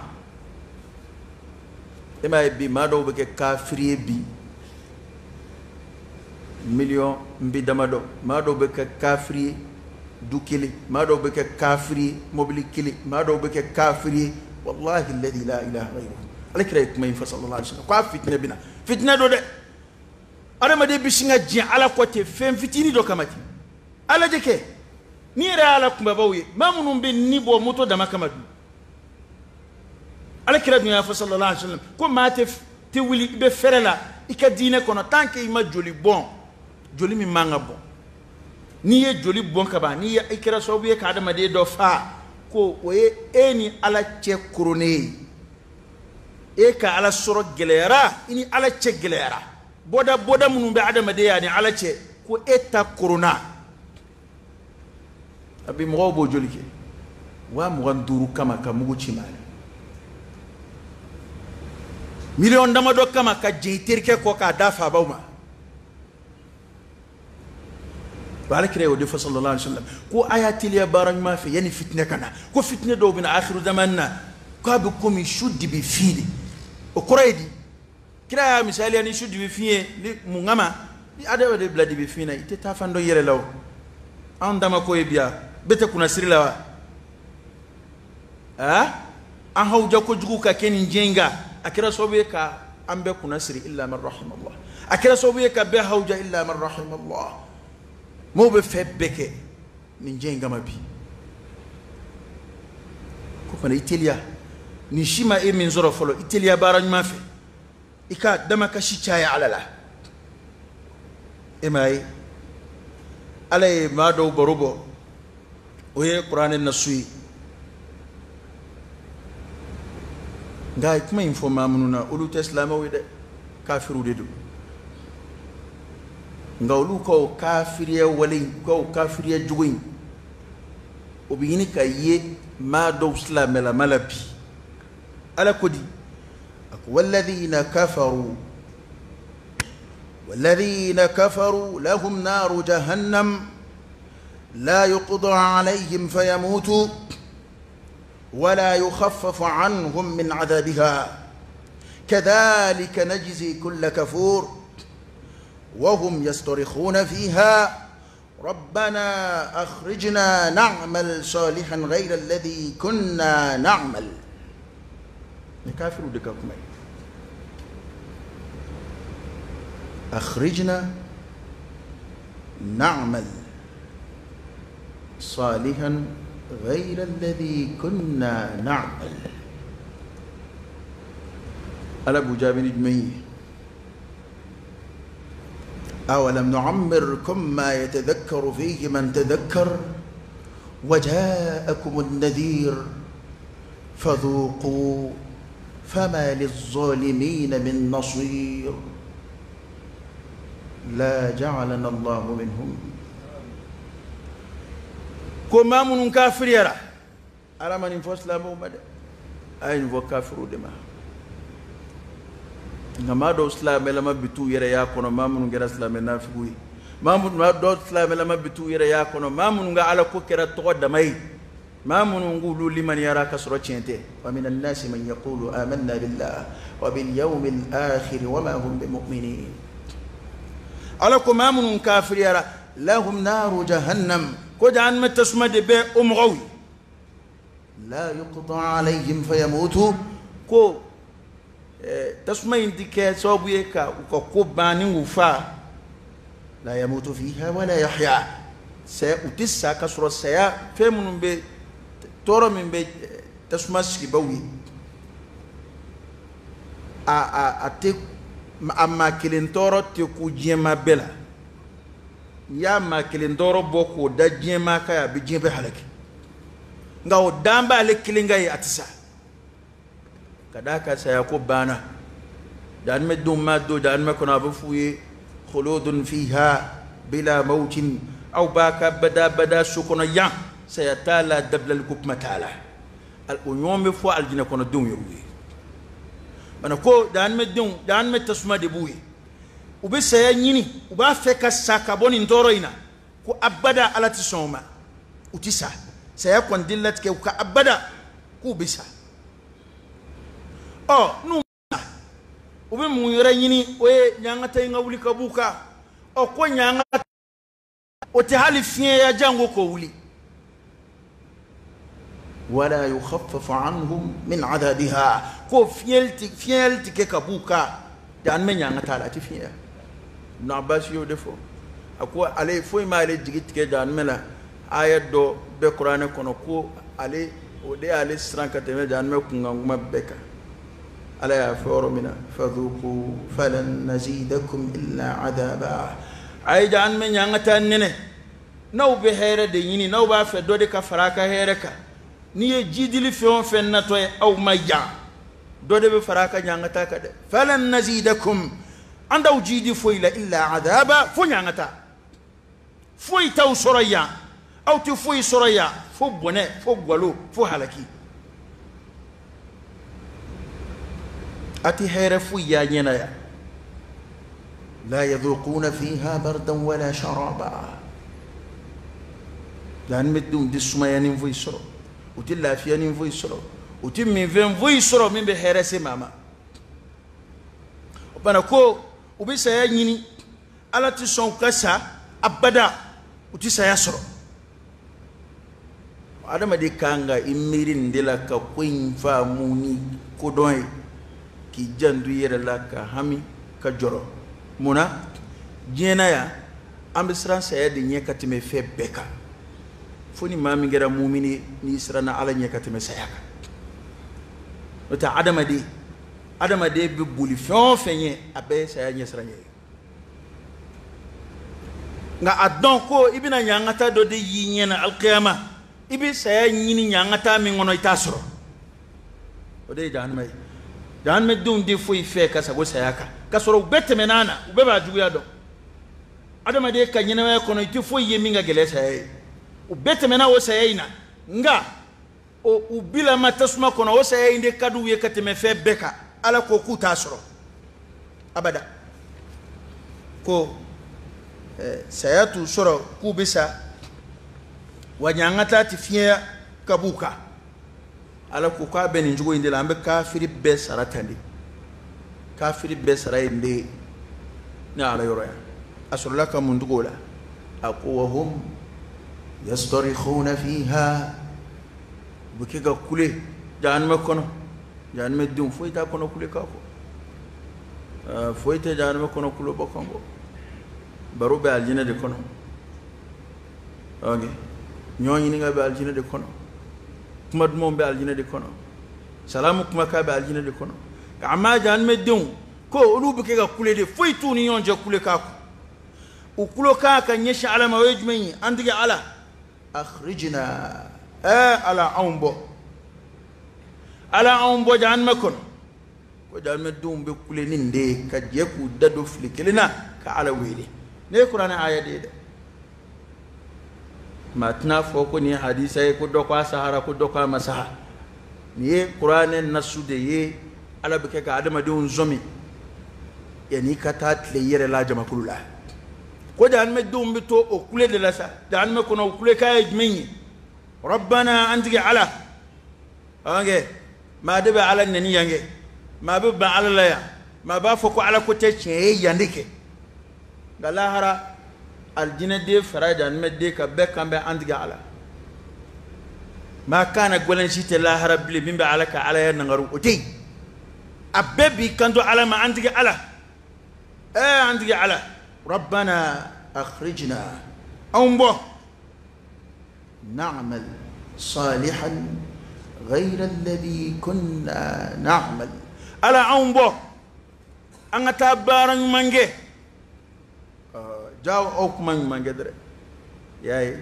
E m'a ye bi maa dɔw bɛ kɛ kafiri ye bi, miliyɔn n bi damadɔ, maa dɔw bɛ kɛ kafiri ye du kelen, maa dɔw bɛ kɛ kafiri ye mobili kelen, maa dɔw bɛ kɛ kafiri ye wallahi alladhi la ilaha ghayruhu. Ala kira ye kuma in fɔ sallallahu alaihi wasallam, k'a fitinɛ bɛ na, fitinɛ don dɛ. Adamaden bɛ sin ka jɛn Ala kɔ ten fɛn fitinin dɔ kama ten. Ala de kɛ n'i yɛrɛ y'Ala kunbabaw ye, maa minnu bɛ ni bɔ moto dama kama dun. Ala kira dun y'a fɔ sallallahu alaihi wasallam ko maa tɛ wuli i bɛ fɛrɛ la i ka diinɛ kɔnɔ tant que i ma joli bɔn, joli min man ka bɔn. N'i ye joli bɔn ka ban, n'i i kɛra sababu ye ka adamaden dɔ faa, ko o ye e ni Ala cɛ koronnen ye. E ka Ala sɔrɔ gɛlɛyara, i ni Ala cɛ gɛlɛyara. Bɔda bɔda minnu bɛ adamadenya ni Ala cɛ, ko e ta koronna. A bi mɔgɔw b'o joli kɛ 25,000 kama ka mugu ci maa la, miliyɔn damadɔ kama ka jɛn i terikɛ kɔ k'a da faabaw ma. Ala kira y'o de fɔ sallallahu alaihi wasallam ko a y'a teliya baara ɲuman fɛ yanni fitinɛ ka na, ko fitinɛ dɔw bɛ na akhiru zaman na, k'a bɛ komi su dibi fin de. O kɔrɔ ye di? Kira y'a misaliya ni su dibifin ye ni mun kama? Ni adamaden bila dibifin na, i tɛ taa fan dɔ yɛrɛ la o. Anw dama ko ye bi yan, bɛɛ tɛ kunnasiri la wa? Aa, an hawuja kojugu ka kɛ nin diɲɛ in kan, a kɛra sababu ye ka an bɛɛ kunnasiri illa man rahimallah. A kɛra sababu ye ka bɛɛ hawuja illa man rahimallah. Maaw bɛ fɛn bɛɛ kɛ nin diɲɛ in kama bi. Ko fana i teliya, nin si ma e min sɔrɔ fɔlɔ, i teliya baara ɲuman fɛ, i ka damakasi caya Ala la. E m'a ye, Ala ye maa dɔw baro bɔ, o ye kuranɛ nasu ye. Nka a ye kuma in fɔ maa minnu na, olu tɛ silamɛw ye dɛ, kafiriw de don. Nka olu ka o kafiriya wale in, u ka o kafiriya jogo in, o bɛ ɲini ka ye maa dɔw silamɛlama la bi. Ala ko di? A ko walladhina kafaru, walladhina kafaru lahum naru jahannam la yuqda alayhim fayamutu ولا يخفف عنهم من عذابها كذلك نجزي كل كفور وهم يصطرخون فيها ربنا أخرجنا نعمل صالحا غير الذي كنا نعمل. الكافر دكاكم أخرجنا نعمل صالحا غير الذي كنا نعمل. ألا أبو جابر الجميع أولم نعمركم ما يتذكر فيه من تذكر وجاءكم النذير فذوقوا فما للظالمين من نصير لا جعلنا الله منهم. Ko maa minnu kafiriyara, Ala ma nin fɔ silamɛw ma dɛ, a ye nin fɔ kafiriw de ma. Nka maa dɔw silamɛlama bi t'u yɛrɛ y'a kɔnɔ, maa minnu kɛra silamɛ nafigiw ye, maa dɔw silamɛlama bi t'u yɛrɛ y'a kɔnɔ, maa minnu ka Ala ko kɛra tɔgɔ dama ye, maa minnu k'olu limaniyara ka sɔrɔ tiɲɛ tɛ. Wa mina nasi man yaqulu amanna billah wa bil yawmil akhir wa ma hum bimu'minin. Ala ko maa minnu kafiriyara, lahum naru jahannam, ko jahannama tasuma de bɛ o mɔgɔw ye. La yuqda alayhim fayamutu, ko tasuma in ti kɛ sababu ye ka u ka ko ban ni k'u fa. La yamutu fiha wala yahya, saya u tɛ sa ka sɔrɔ saya fɛn minnu bɛ tɔɔrɔ min bɛ tasuma sigibaw ye, a tɛ a maa kelen tɔɔrɔ tɛ ku diɲɛmaa bɛɛ la. N'i y'a maa kelen tɔɔrɔ bɔ k'o da diɲɛmaa kan ye, a bɛ diɲɛ bɛɛ halaki. Nka o dan b'ale kelen ka ye, a tɛ sa. Ka d'a kan saya ko banna. Jahanama ma don jahanama kɔnɔ, a bɛ f'u ye khuludun fiha bila mawtin, aw b'a ka badabada so kɔnɔ yan, saya t'a la, dabilali ko kuma t'a la. O ɲɔgɔn bɛ fɔ alijinɛ kɔnɔdenw yɛrɛ ye. Bana ko jahanamadenw, jahanama tasuma de b'u ye. U bɛ saya ɲini, u b'a fɛ ka sa ka bɔ nin tɔɔrɔ in na, ko abada Ala tɛ sɔn o ma. U tɛ sa, saya kɔni tɛ latigɛ u ka abada k'u bɛ sa. Ɔ n'u u bɛ mun wɛrɛ ɲini, o ye ɲangata in ka wuli ka b'u kan. Ɔ ko ɲangata o tɛ hali fiɲɛya jango k'o wuli. Wala yukhaffafu anhum min adhabiha, ko fiɲɛli tɛ kɛ ka b'u kan. Jahanama ɲangata la, a tɛ fiɲɛya. Ibn Abbas y'o de fɔ, a ko ale foyi m'ale jigi tigɛ jahanama la. Aya dɔ bɛ kuranɛ kɔnɔ ko ale o de y'ale siran ka tɛmɛ jahanama kunkan kuma bɛɛ kan. Ala y'a fɔ yɔrɔ min na, fadhuqu falan nazidakum illa adaba. A ye jahanama ɲangata nɛnɛ. N'aw bɛ hɛrɛ de ɲini, n'aw b'a fɛ dɔ de ka fara a ka hɛrɛ kan, n'i ye jidili fɛn o fɛn natɔ ye aw ma yan, dɔ de bɛ fara a ka ɲangata kan dɛ. Falan nazidakum, an t'aw jidi foyi la illa adaba, fo ɲangata. Foyi t'aw sɔrɔ yan, aw tɛ foyi sɔrɔ yan fo bɔnɛ, fo galo, fo halaki. A tɛ hɛrɛ foyi y'a ɲɛna yan. La yadhuquna fiha bardan wala sharaba. Jahanamadenw tɛ sumaya ni foyi sɔrɔ, u tɛ lafiya ni foyi sɔrɔ, u tɛ minfɛn foyi sɔrɔ min bɛ hɛrɛ se maa ma. O Bana ko u bɛ saya ɲini, Ala tɛ sɔn u ka sa abada, u tɛ saya sɔrɔ. Adamaden kan ka i miiri nin de la ka ko in faamu ni kodɔn ye, k'i janto i yɛrɛ la, ka hami, ka jɔrɔ. Mun na diɲɛ na yan an bɛ siran saya de ɲɛ ka tɛmɛ fɛn bɛɛ kan? Fo ni maa min kɛra mumini ye, n'i siranna Ala ɲɛ ka tɛmɛ saya kan. N'o tɛ adamaden bɛ boli fɛn o fɛn ɲɛ, a bɛɛ ye saya ɲɛsiranɲɛ ye. Nka a dɔn ko i bɛna ɲangata dɔ de y'i ɲɛ na alikiyama, i bɛ saya ɲini ɲangata min kɔnɔ, i t'a sɔrɔ. O de ye jahanama ye. Jahanamadenw tɛ foyi fɛ ka sago saya kan, k'a sɔrɔ u bɛɛ tɛmɛn'a na, u bɛɛ b'a juguya dɔn. Adamaden ka ɲɛnamaya kɔnɔ, i tɛ foyi ye min ka gɛlɛn saya ye. U bɛɛ tɛmɛna o saya in na, nka o u bilama tasuma kɔnɔ, o saya in de ka d'u ye ka tɛmɛ fɛn bɛɛ kan. Ala ko k'u t'a sɔrɔ abada, ko saya t'u sɔrɔ k'u bɛ sa, wa ɲangata tɛ fiɲɛya ka b'u kan. Ala ko k'a bɛ nin cogo in de la, an bɛ kafiri bɛɛ sara tan de, kafiri bɛɛ sara ye nin de ye ne Ala yɔrɔ yan. A sɔrɔla ka mun tugu o la? A ko wa hum yastarihuna fiha, u bɛ kɛ ka kule jahanama kɔnɔ. Jahanama denw foyi t'a kɔnɔ kule k'a kɔ, foyi tɛ jahanama kɔnɔ kulo bɔ kan kɔ. Baro bɛ alijinɛ de kɔnɔ, ok, ɲɔgɔn ɲininka bɛ alijinɛ de kɔnɔ, kuma dumanw bɛ alijinɛ de kɔnɔ, salamu kumakan bɛ alijinɛ de kɔnɔ. Nka a ma jahanama denw ko olu bɛ kɛ ka kule de, foyi t'u ni ɲɔgɔn cɛ kule k'a kɔ. U kulo kan ka ɲɛsin Ala ma, o ye jumɛn ye? An tigi Ala, akhrijna, Ala anw bɔ, Ala anw bɔ jahanama kɔnɔ. Ko jahanama denw bɛ kule ni nin de ye, ka jɛ k'u da don fili kelen na ka Ala wele. Ne ye kuranɛ aya de ye dɛ. Maa tɛna fɔ ko nin ye hadisa ye, ko dɔ ko a sahara, ko dɔ ko a ma saha. Nin ye kuranɛ nasu de ye. Ala bɛ kɛ ka adamadenw zɔmi yanni ka taa tile yɛrɛ la jamakulu la. Ko jahanama denw bɛ to o kule de la sa jahanama kɔnɔ. O kule k'a ye jumɛn ye? Rabbana, an tigi Ala. Ɔnkɛ maa de bɛ Ala nɛni yan kɛ, maa bɛ ban Ala la yan, maa b'a fɔ ko Ala ko tɛ tiɲɛ ye yan de kɛ. Nka lahara alijinɛden fara jahanamaden kan, bɛɛ kan bɛ an tigi Ala. Maa kana gɛlɛn si tɛ lahara bilen min bɛ Ala ka Alaya nangaru, o tɛ yen. A bɛɛ b'i kanto Ala ma, an tigi Ala, an tigi Ala, rabbana akhrijna, anw bɔ, na'mal salihan ghayra alladhi kunna na'mal. Ala anw bɔ, an ka taa baara ɲuman kɛ. Jaa aw kuma ɲuman kɛ dɛrɛ, y'a ye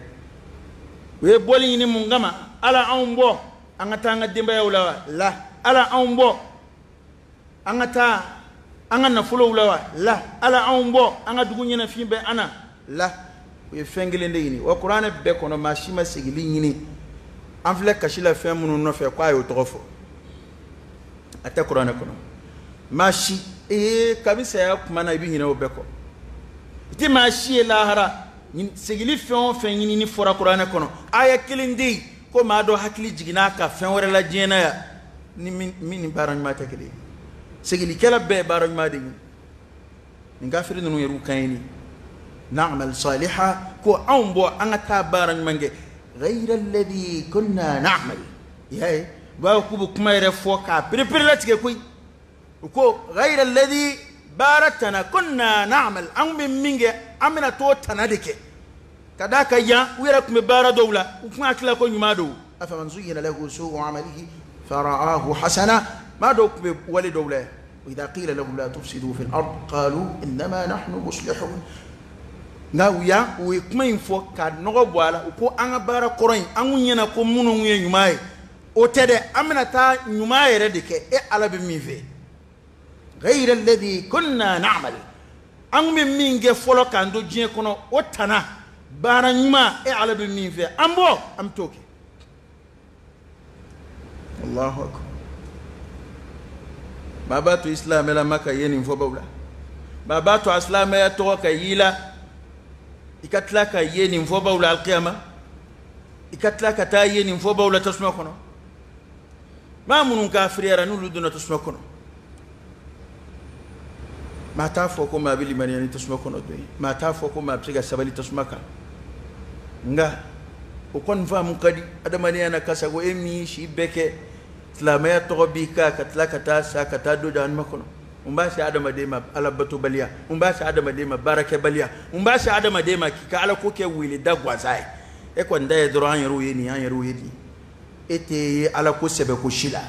u ye bɔli ɲini mun kama? Ala anw bɔ, an ka taa an ka denbayaw la wa? La. Ala anw bɔ, an ka taa an ka nafolow la wa? La. Ala anw bɔ, an ka dugu ɲɛnafin bɛ an na? La. U ye fɛn kelen de ɲini. Wa kuranɛ bɛɛ kɔnɔ, maa si ma segili ɲini. An filɛ kasi la fɛn minnu nɔfɛ, k'a y'o tɔgɔ fɔ, a tɛ kuranɛ kɔnɔ. Maa si kabi saya kuma na, i bɛ ɲinɛ o bɛɛ kɔ. I tɛ maa si ye lahara segili fɛn o fɛn ɲinini fɔra kuranɛ kɔnɔ, aya kelen tɛ yen ko maa dɔ hakili jiginna ka fɛn wɛrɛ la diɲɛ na yan ni min ni baara ɲuman tɛ kelen ye. Segilikɛla bɛɛ ye baara ɲuman de ɲini. Nin kafiri ninnu yɛrɛ kan ye nin na'mal saliha, ko anw bɔ, an ka taa baara ɲuman kɛ, ghayra alladhi kunna na'mal. I y'a ye, u b'a fɔ k'u bɛ kuma yɛrɛ fɔ k'a pereperelatigɛ koyi. U ko ghayra alladhi, baara tana, kunna na'mal, an bɛ min kɛ, an bɛna t'o tana de kɛ. Ka d'a kan yan u yɛrɛ tun bɛ baara dɔw la, u tun hakili la ko ɲuman don. Afaman zuyyina lahu su'u amalihi fara'ahu hasana, maa dɔw tun bɛ wale dɔw la yan. Wa idha qila lahum la tufsidu fil ard qalu innama nahnu muslihun. Nka u y'an u ye kuma in fɔ ka nɔgɔ bɔ a la. U ko an ka baara kɔrɔ in, an kun ɲɛna ko minnu ye ɲuman ye, o tɛ dɛ, an bɛna taa ɲuman yɛrɛ de kɛ e Ala bɛ min fɛ. Ghayra alladhi kunna na'mal, an kun bɛ min kɛ fɔlɔ k'an to diɲɛ kɔnɔ, o tana baara ɲuman e Ala bɛ min fɛ, an bɔ, an bɛ t'o kɛ. Allahu akbar. Maa b'a to isilamɛya ma ka ye nin fɔbaw la, maa b'a to a silamɛya tɔgɔ ka y'i la, i ka tila ka ye nin fɔbaw la alikiyama, i ka tila ka taa ye nin fɔbaw la tasuma kɔnɔ. Maa minnu kafiriyara, n'olu donna tasuma kɔnɔ, Maa t'a fɔ ko maa bɛ limaniya ni tasuma kɔnɔ don ye, maa t'a fɔ ko maa bɛ se ka sabali tasuma kan, nka o kɔni faamu ka di adamadenya na ka sago e min si bɛɛ kɛ silamɛya tɔgɔ b'i kan ka tila ka taa sa ka taa don jahanama kɔnɔ. Mun b'a se adamaden ma alabatobaliya? Mun b'a se adamaden ma baarakɛbaliya? Mun b'a se adamaden ma k'i ka ala ko kɛ weleda gansan ye? E kɔni ta ye dɔrɔn an yɛrɛw ye nin, an yɛrɛw ye nin. E tɛ ye ala ko sɛbɛ ko si la,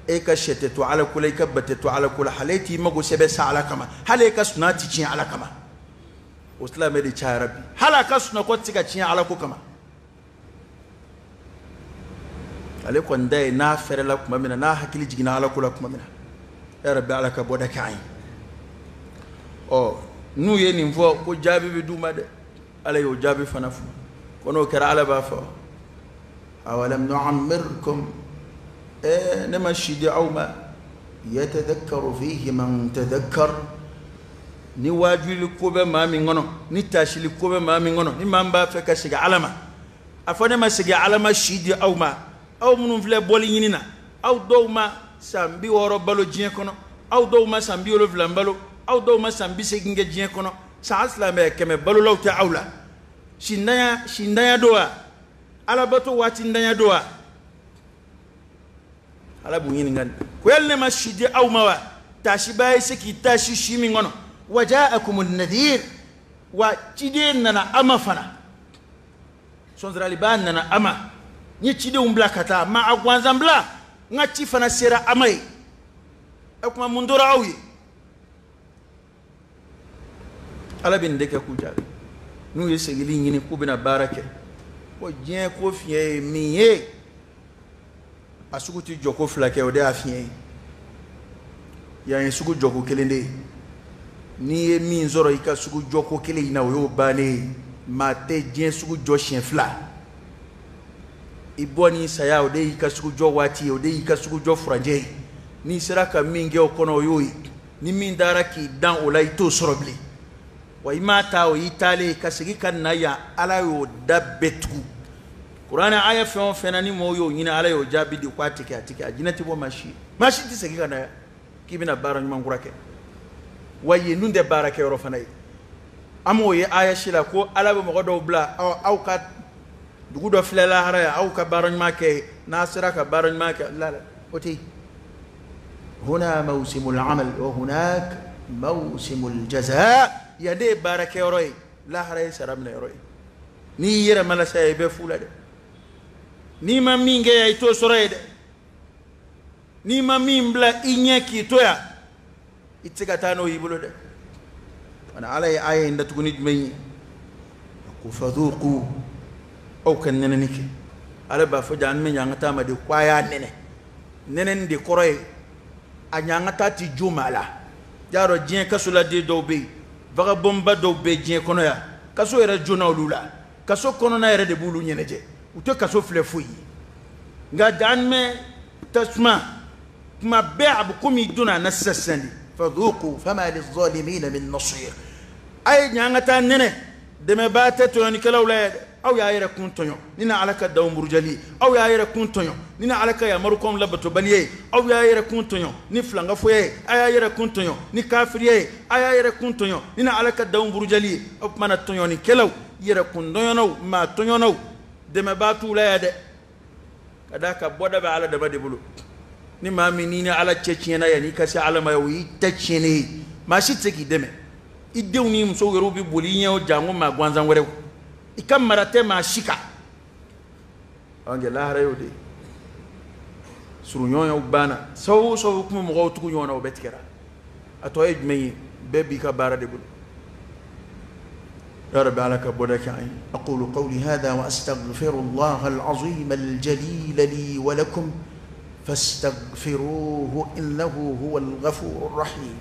e ka sɛ tɛ to ala ko la, i ka ba tɛ to ala ko la, hali e t'i mago sɛbɛ sa ala kama, hali e ka sunaa tɛ tiɲɛ ala kama. O silamɛ de cayara bi, hali a ka sunɔgɔ tɛ se ka tiɲɛ ala ko kama. Ale kɔni da ye n'a fɛrɛla tuma min na, n'a hakili jiginna ala ko la tuma min na, ya Rabbi ala ka bɔda kɛ an ye. Ɔ n'u ye nin fɔ ko jaabi bɛ d'u ma dɛ, ala y'o jaabi fana fɔ, ko n'o kɛra ala b'a fɔ awalam nu'ammirkum, ne ma si di aw ma, yatadhakkaru fihi man tadhakkar, ni waajuli ko bɛ maa min kɔnɔ, ni taasili ko bɛ maa min kɔnɔ, ni maa min b'a fɛ ka segin ala ma, a fɔ ne ma segin ala ma si di aw ma. Aw minnu filɛ bɔli ɲini na, aw dɔw ma san 60 balo diɲɛ kɔnɔ, aw dɔw ma san 70 balo, aw dɔw ma san 80 kɛ diɲɛ kɔnɔ, san silamɛ 100 balolaw tɛ aw la. Sindanya don wa? Alabato waati ndanya don wa? Ala b'u ɲininka ko yali ne ma si di aw ma wa? Taasiba ye se k'i taasi si min kɔnɔ. Wa ja'akumu nadhir, wa ciden nana a ma fana, sɔnsiraliba nana a ma, n ye cidenw bila ka taa, ma a gansan bila, n ka ci fana sera a ma ye. O tuma mun tora aw ye? Ala bɛ nin de kɛ k'u jaabi. N'u ye segili ɲini k'u bɛna baara kɛ, ko diɲɛ ko fiɲɛ ye min ye, a sugu tɛ jɔko fila kɛ, o de y'a fiɲɛ ye. Yan ye sugu jɔko kelen de ye, n'i ye min sɔrɔ i ka sugu jɔko kelen in na, o y'o bannen ye. Maa tɛ diɲɛ sugu jɔ siɲɛ fila. I bɔ ni saya, o de y'i ka sugu jɔ waati ye, o de y'i ka sugu jɔ furancɛ ye. N'i sera ka min kɛ o kɔnɔ, o y'o ye. Ni min dara k'i dan o la, i t'o sɔrɔ bilen. Wa i m'a ta, o y'i taalen ka segin ka na yan, ala y'o da bɛɛ tugu. Kuranɛ aya fɛn o fɛn na ni mɔgɔw y'o ɲini, ala y'o jaabi di k'a tɛ kɛ, a tɛ kɛ. A jinɛ tɛ bɔ maa si ye, maa si tɛ segin ka na yan k'i bɛna baara ɲuman kura kɛ. Wa yen dun tɛ baara kɛyɔrɔ fana ye. An m'o ye aya si la ko ala bɛ mɔgɔ dɔw bila, aw ka dugu dɔ filɛ lahara yan, aw ka baara ɲuman kɛ, n'a sera ka baara ɲuman kɛ, la o tɛ yen. Huna mawsimul amal wa hunak mawsimul jaza, yan de ye baara kɛyɔrɔ ye, lahara ye sara minɛ yɔrɔ ye. N'i y'i yɛrɛ malasa i bɛ fu la dɛ. N'i ma min kɛ yan, i t'o sɔrɔ yen dɛ. N'i ma min bila i ɲɛ k'i to yan, i tɛ se ka taa n'o y'i bolo dɛ. Fana ala ye aya in datugu ni jumɛn ye? A ko fadhuqu, aw ka nɛnɛni kɛ. Ala b'a fɔ jahanama ɲangata ma de ko a y'a nɛnɛ. Nɛnɛni de kɔrɔ ye a ɲangata ti jo maa la. Y'a dɔn diɲɛ kasoladen dɔw bɛ yen, vagabɔnba dɔw bɛ diɲɛ kɔnɔ yan, kaso yɛrɛ joona olu la, kaso kɔnɔna yɛrɛ de b'olu ɲɛnajɛ, u tɛ kaso filɛ foyi ye. Nka jahanama tasuma tuma bɛɛ a bɛ komi i donna a na sisan sisan de. Fadhuqu fama lizalimina min nasir, a ye ɲangata nɛnɛ, dɛmɛbaa tɛ tɔɲɔnikɛlaw la yɛ dɛ. Aw y'a yɛrɛ kun tɔɲɔ ni na ala ka danw burujali ye, aw y'a yɛrɛ kun tɔɲɔ ni na ala ka yamarukanw labatobaliya ye, aw y'a yɛrɛ kun tɔɲɔ ni filankafoya ye, a y'a yɛrɛ kun tɔɲɔ ni kafiriya ye, a y'a yɛrɛ kun tɔɲɔ ni na ala ka danw burujali ye. O tuma na tɔɲɔnikɛlaw, yɛrɛ kun tɔɲɔnaw, maa tɔɲɔnaw, dɛmɛbaa t'u la yɛ dɛ. Ka d'a kan bɔda bɛ ala dama de bolo. Ni maa min n'i ni ala cɛ tiɲɛna yanni i ka se ala ma, o y'i ta tiɲɛnen ye, maa si tɛ se k'i dɛmɛ. I denw ni musow yɛrɛw bɛ boli i ɲɛ o janko maa gansan wɛrɛw. I ka mara tɛ maa si kan. Ɔ lahara y'o de ye. Suruɲɔgɔnyaw banna, sababu o sababu tun bɛ mɔgɔw tugu ɲɔgɔn na, o bɛɛ tigɛra. A tɔ ye jumɛn ye? Bɛɛ b'i ka baara de bolo. يا رب على كبرك. أقول قولي هذا وأستغفر الله العظيم الجليل لي ولكم فاستغفروه إنه هو الغفور الرحيم.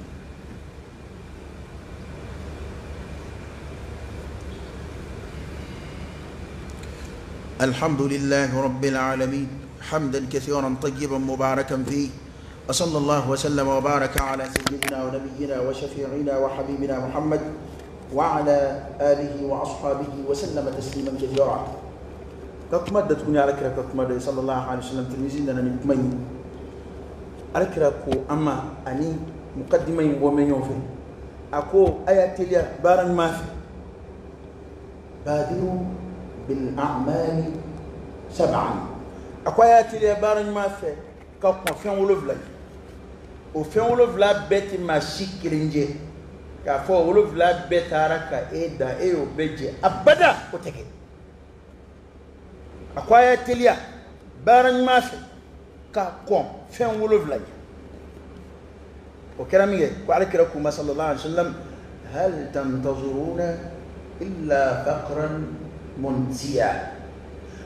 الحمد لله رب العالمين، حمدا كثيرا طيبا مباركا فيه، وصلى الله وسلم وبارك على سيدنا ونبينا وشفيعنا وحبيبنا محمد وعلى آله وأصحابه وسلم تسليما كثيرا. كما تكون على كرا كما صلى الله عليه وسلم تلميذنا نكمل على كرا كو أما أني مقدمة ومن يوفي A ko a y'a teliya baara ɲuman fɛ. Badiru bil a'mali sab'an. A ko a y'a teliya baara ɲuman fɛ ka kɔn fɛn 7 ye. O fɛn 7 bɛɛ tɛ maa si kelen jɛ. K'a fɔ 7 bɛɛ taara ka e da, e y'o bɛɛ jɛ abada, o tɛ kɛ. A ko a y'a teliya baara ɲuman fɛ ka kɔn fɛn 7 ye. O kɛra min kɛ, ko ala kira k'u ma sallallahu alaihi wa sallam, hal tantazuruna illa faqran munsiya.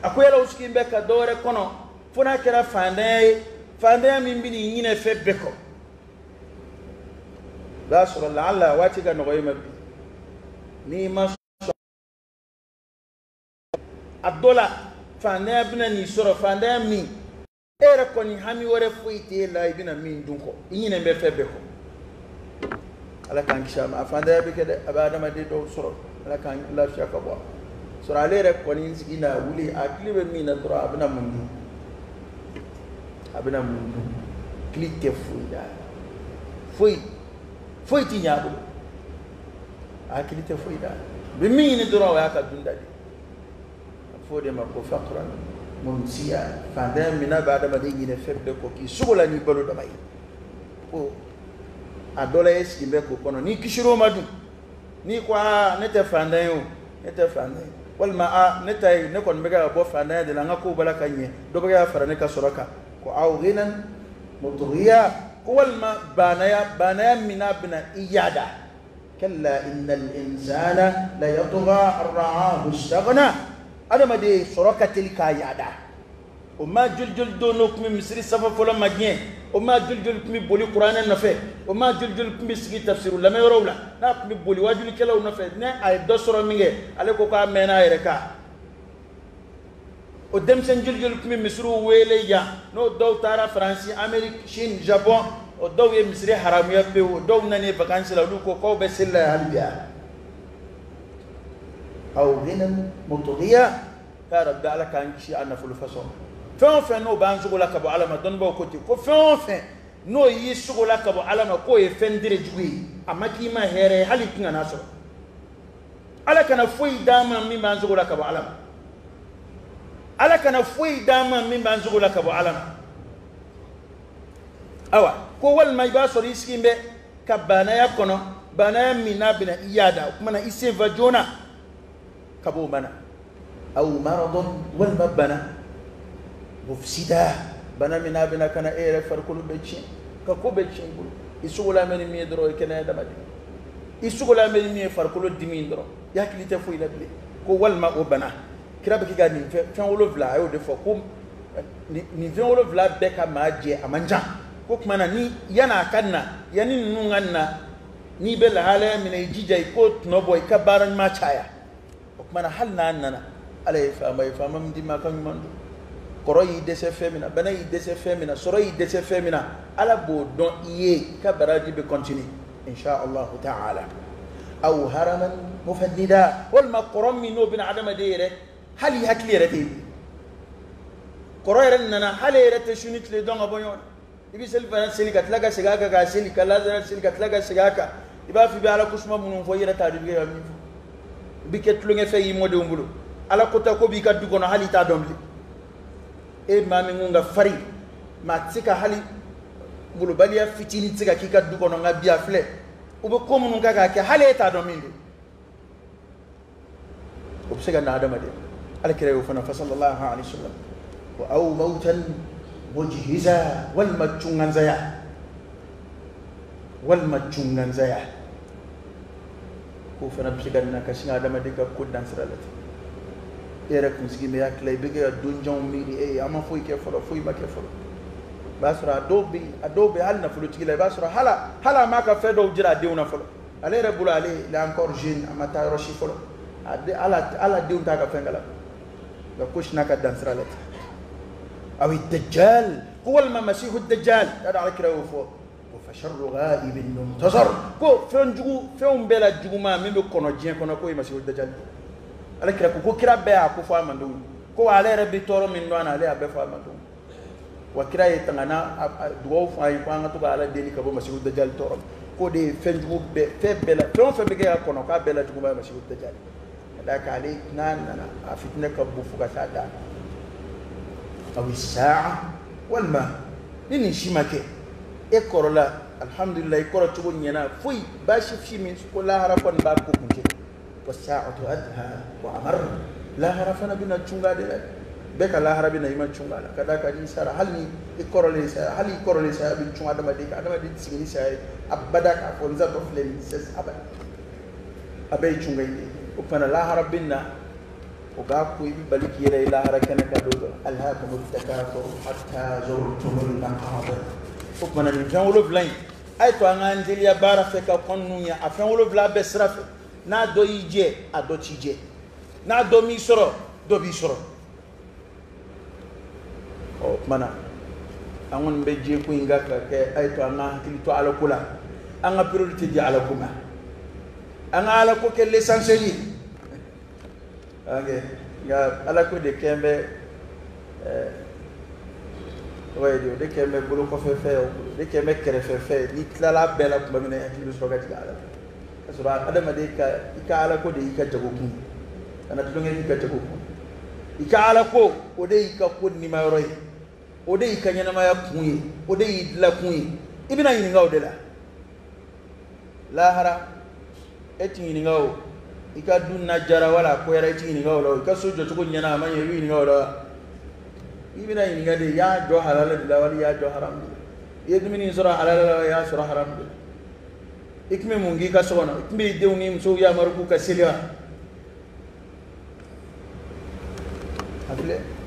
A ko yala u sigilen bɛ ka dɔ wɛrɛ kɔnɔ fo n'a kɛra fantanya ye, fantanya min bɛ n'i ɲinɛ fɛn bɛɛ kɔ. I b'a sɔrɔ laala waati ka nɔgɔ i ma bi, n'i ma sɔn a dɔ la, fantanya bɛna n'i sɔrɔ, fantanya min e yɛrɛ kɔni hami wɛrɛ foyi t'e la i bɛna min dun kɔ, i ɲinɛ bɛ fɛn bɛɛ kɔ. Ala k'an kisi a ma. A fantanya bɛ kɛ dɛ, a bɛ adamaden dɔw sɔrɔ, Ala k'an lafiya ka bɔ a sɔrɔ. Ale yɛrɛ kɔni sigi n'a wuli, a hakili bɛ min na dɔrɔn, a bɛna mun dun, a bɛna mun dun, hakili tɛ foyi la, foyi foyi ti ɲɛ a bolo, a hakili tɛ foyi la, a bɛ min ɲini dɔrɔn o y'a ka dunda de ye. A bɛ fɔ o de ma ko faqran munsiya, fantanya min n'a bɛ adamaden ɲinɛ fɛn bɛɛ kɔ k'i sogo la n'i balo dama ye. Ko a dɔ la e sigilen bɛ k'o kɔnɔ, n'i kisir'o ma dun, n'i ko aa ne tɛ fantan ye o, ne tɛ fantan ye, walima aa ne ta ye, ne kɔni bɛ ka bɔ fantanya de la, n ka kow b'a la ka ɲɛ, dɔ bɛ ka fara ne ka sɔrɔ kan, ko aw ghinan mutghiya, ko walima baanaya, baanaya min n'a bɛna i yaada. Kalla innal insana la yatgha an ra'ahu istaghna. Adamaden sɔrɔ ka teli k'a yaada. O maa joli joli don n'o tun bɛ misiri safa fɔlɔ ma diɲɛ, o maa joli joli tun bɛ boli kuranɛ nɔfɛ, o maa joli joli tun bɛ sigi tafsiru lamɛnyɔrɔw la, n'a tun bɛ boli wajulikɛlaw nɔfɛ, ni a ye dɔ sɔrɔ min kɛ, ale ko k'a mɛnna a yɛrɛ kan. O denmisɛn joli joli tun bɛ misiriw wele yan, n'o dɔw taara Faransi, Amérique, Chine, Japon, o dɔw ye misiri haramuya pewu, o dɔw nana vacances la, olu ko k'aw bɛ seli la yan hali bi yan. Aw ghinan mutghiya. Ya Rabbi, Ala k'an kisi a nafolo fasɔn. Fɛn o fɛn n'o b'an sogo la ka bɔ Ala ma, dɔnnibaaw ko ten, ko fɛn o fɛn n'o y'i sogo la ka bɔ Ala ma, k'o ye fɛn dere jugu ye, a ma k'i ma hɛrɛ ye, hali i kun kana sɔrɔ. Ala kana foyi d'an ma min b'an sogo la ka bɔ Ala ma. Ala kana foyi d'an ma min b'an sogo la ka bɔ Ala ma. Awa, ko walima i b'a sɔrɔ i sigilen bɛ ka baanaya kɔnɔ, baanaya min n'a bɛna i yaada, o tuma na i sen fa joona ka bɔ o mana. Aw maradun, walima bana mufsida, bana min n'a bɛna ka na e yɛrɛ farikolo bɛ tiɲɛ, ka ko bɛɛ tiɲɛ i bolo. I sogo la mɛn ni min ye dɔrɔn, o ye kɛnɛya dama de ye. I sogo la mɛn ni min ye farikolo dimi dɔrɔn, i hakili tɛ foyi la bilen. Ko walima o bana, kira bɛ k'i ka nin fɛn 7, a y'o de fɔ, ko nin fɛn 7 bɛɛ ka maa jɛ, a man ca. Ko tuma na ni yan'a ka na, yanni ninnu ka na, n'i bɛ lahalaya min na, i jija i k'o tɔnɔ bɔ, i ka baara ɲuman caya. O tuma na hali n'a nana, Ala ye faama ye, faama min d'i ma a ka ɲuman don. Kɔrɔ y'i dɛsɛ fɛn min na, bana y'i dɛsɛ fɛn min na, sɔrɔ y'i dɛsɛ fɛn min na, Ala b'o dɔn i ye, i ka baraji bɛ continuer insha Allahu ta'ala. Aw haraman mufannida, walima kɔrɔ min n'o bɛna adamaden yɛrɛ, hali i hakili yɛrɛ tɛ yen. Kɔrɔ yɛrɛ nana, hali e yɛrɛ tɛ su ni tile dɔn ka bɔ ɲɔgɔn na. I bɛ seli fana seli ka tila ka segin a kan k'a seli, ka lazara seli ka tila ka segin a kan. I b'a fɔ i bɛ Ala ko suma minnu fɔ, i yɛrɛ t'a dɔn i bɛ ka min fɔ. I bɛ kɛ tulonkɛfɛn y'i mɔdenw bolo. Ala ko ta ko b'i ka du kɔnɔ, hali i t'a dɔn bilen. E maa min kun ka farin, maa tɛ se ka hali molobaliya fitinin tɛ se ka k'i ka du kɔnɔ, nka bi a filɛ, u bɛ ko minnu kɛ k'a kɛ, hali e t'a dɔn min don. O bɛ se ka na adamaden. Ala kira y'o fana fɔ sallallahu alaihi wa sallam, ko aw mawtan mujhiza, walima cungansaya, walima cungansaya, k'o fana bɛ se ka na ka sin adamaden ka ko dan sira la ten. E yɛrɛ kunsigi bɛ hakili la, i bɛ kɛ ka donjanw miiri, e an ma foyi kɛ fɔlɔ, foyi ma kɛ fɔlɔ. I b'a sɔrɔ a dɔw bɛ yen, a dɔw bɛ hali nafolotigi la, i b'a sɔrɔ hali a m'a ka fɛn dɔw jira a denw na fɔlɔ. Ale yɛrɛ bolo, ale il est encore jeune, a ma taa yɔrɔ si fɔlɔ. A de, ala denw t'a ka fɛn kalama. Nka ko sin'a ka dan sira la ten. Aw dajjal, ko walima masihu dajjal, y'a dɔn ala kira y'o fɔ. Ko fa sharru ghaibin muntazar, ko fɛn jugu, fɛnw bɛɛ la juguman min bɛ kɔnɔ diɲɛ kɔnɔ, k'o ye masihu dajjal ye. Ala kira ko kira bɛɛ y'a ko fɔ a mandenw ye, ko ale yɛrɛ bɛ tɔɔrɔ min dɔn a na, ale y'a bɛɛ fɔ a mandenw ye. Wa kira ye tangana dugawu fɔ an ye ko an ka to ka Ala deli ka bɔ masihu dajjal tɔɔrɔ ma. K'o de ye fɛn jugu bɛɛ fɛn bɛɛ la fɛn o fɛn bɛ kɛ a kɔnɔ k'a bɛɛ la juguman ye masihu dajali ka d'a kan ale n'a nana a fitinɛ ka bon fo ka taa d'a ma aw saa walima ni nin si ma kɛ e kɔrɔla alhamdulilayi i kɔrɔ cogo ɲɛna foyi baasi si min ko lahara kɔni b'a ko kuncɛ wa saatu adha wa amar lahara fana bɛna cunga de la bɛɛ ka lahara bɛna i ma cunga la ka d'a kan n'i sara hali ni i kɔrɔlen saya hali i kɔrɔlen saya bɛ cun adamaden kan adamaden tɛ sigi ni saya ye abada k'a fɔ n satɔ filɛ nin ye abada a bɛɛ ye cunga in de ye o fana lahara bɛ na o b'a ko i bɛ bali k'i yɛrɛ ye lahara kɛnɛ kan don dɔ alhaakumu takathur hatta zurtumul maqabir o fana nin fɛn wolonwula in a ye to an k'an teliya baara fɛ ka kɔn ninnu ɲɛ a fɛn wolonwula bɛɛ sira fɛ n'a dɔ y'i jɛ a dɔ t'i jɛ n'a dɔ m'i sɔrɔ dɔ b'i sɔrɔ ɔ o tuma na an kɔni bɛ diɲɛ ko in kan ka kɛ a ye to an ka hakili to ala ko la an ka priorité di ala ko ma an ka ala ko kɛ l'essentiel ye nka ala ko de kɛn bɛ tɔgɔ ye di o de kɛn bɛ bolo kɔfɛ fɛn ye o de kɛn bɛ kɛrɛfɛ fɛn ye n'i tilala a bɛɛ la tuma min na i hakili bɛ sɔrɔ ka jigin ala la ka sɔrɔ adamaden ka i ka ala ko de y'i ka jagokun ye kana tulonkɛ n'i ka jagokun i ka ala ko o de y'i ka ko nimayɔrɔ ye o de y'i ka ɲɛnamaya kun ye o de y'i dilakun ye i bɛna ɲininka o de la lahara e ti ɲininka o i ka du na jara wala a koyara i ti ɲininka o la o i ka so jɔcogo ɲɛna a ma ɲɛ i bɛ ɲininka o la wa i bɛna ɲininka de i y'a jɔ halala de la wali i y'a jɔ haram de la i ye dumuni sɔrɔ halala la wa i y'a sɔrɔ haram de la i tun bɛ mun k'i ka so kɔnɔ i tun bɛ i denw ni musow yamaru k'u ka seli wa a filɛ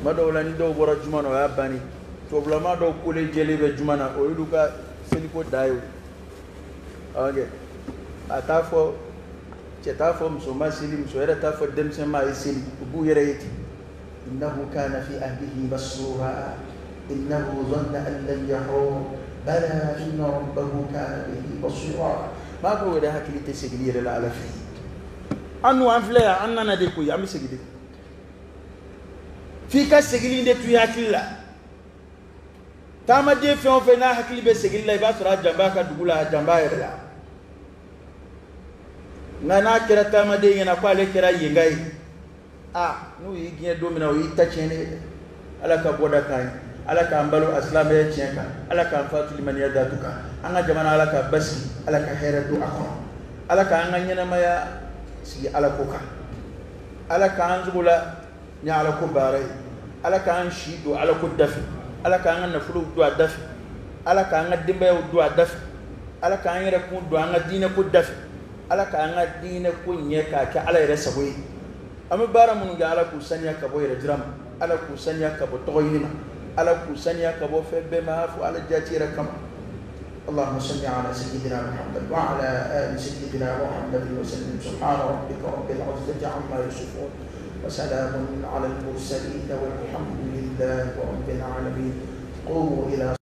tuma dɔw la ni dɔw bɔra juma na o y'a bannen tubabulama dɔw kolen jɛlen bɛ juma na o y'olu ka seliko dan ye o ok a t'a fɔ cɛ t'a fɔ muso ma seli muso yɛrɛ t'a fɔ denmisɛn ma a ye seli u b'u yɛrɛ ye ten innahu kana fi ahlihi masrura innahu dhanna an lan yahur bala inna rabbahu kana bihi basira maa dɔw yɛrɛ hakili tɛ segin yɛrɛ la ala fɛ an dun an filɛ yan an nana de koyi an bɛ segin de f'i ka segin de to i hakili la taamaden fɛn o fɛn n'a hakili bɛ segin la i b'a sɔrɔ a jan b'a ka dugu la a jan b'a yɛrɛ la nka n'a kɛra taamaden ɲɛna ko ale kɛra yenka ye a n'u y'i gɛn don min na o y'i ta tiɲɛnen ye dɛ ala ka bɔda k'an ye ala k'an balo a silamɛya tiɲɛ kan ala k'an fatu limaniya datu kan an ka jamana ala k'a basigi ala ka hɛrɛ don a kɔnɔ ala k'an ka ɲɛnamaya sigi ala ko kan ala k'an sogola ni ala ko baara ye ala k'an si don ala ko dafɛ ala k'an ka nafolow don a dafɛ ala k'an ka denbayaw don a dafɛ ala k'an yɛrɛ kun don an ka diinɛ ko dafɛ ala k'an ka diinɛ ko ɲɛ k'a kɛ ala yɛrɛ sago ye an bɛ baara minnu kɛ ala k'u saniya ka bɔ yɛrɛ jira ma ala k'u saniya ka bɔ tɔgɔ ɲini ma ala k'u saniya ka bɔ fɛn bɛɛ ma fo ala jati yɛrɛ kama اللهم صل على سيدنا محمد وعلى آل سيدنا محمد وسلم سبحان ربك رب العزة عما يصفون وسلام على المرسلين والحمد لله رب العالمين قوموا إلى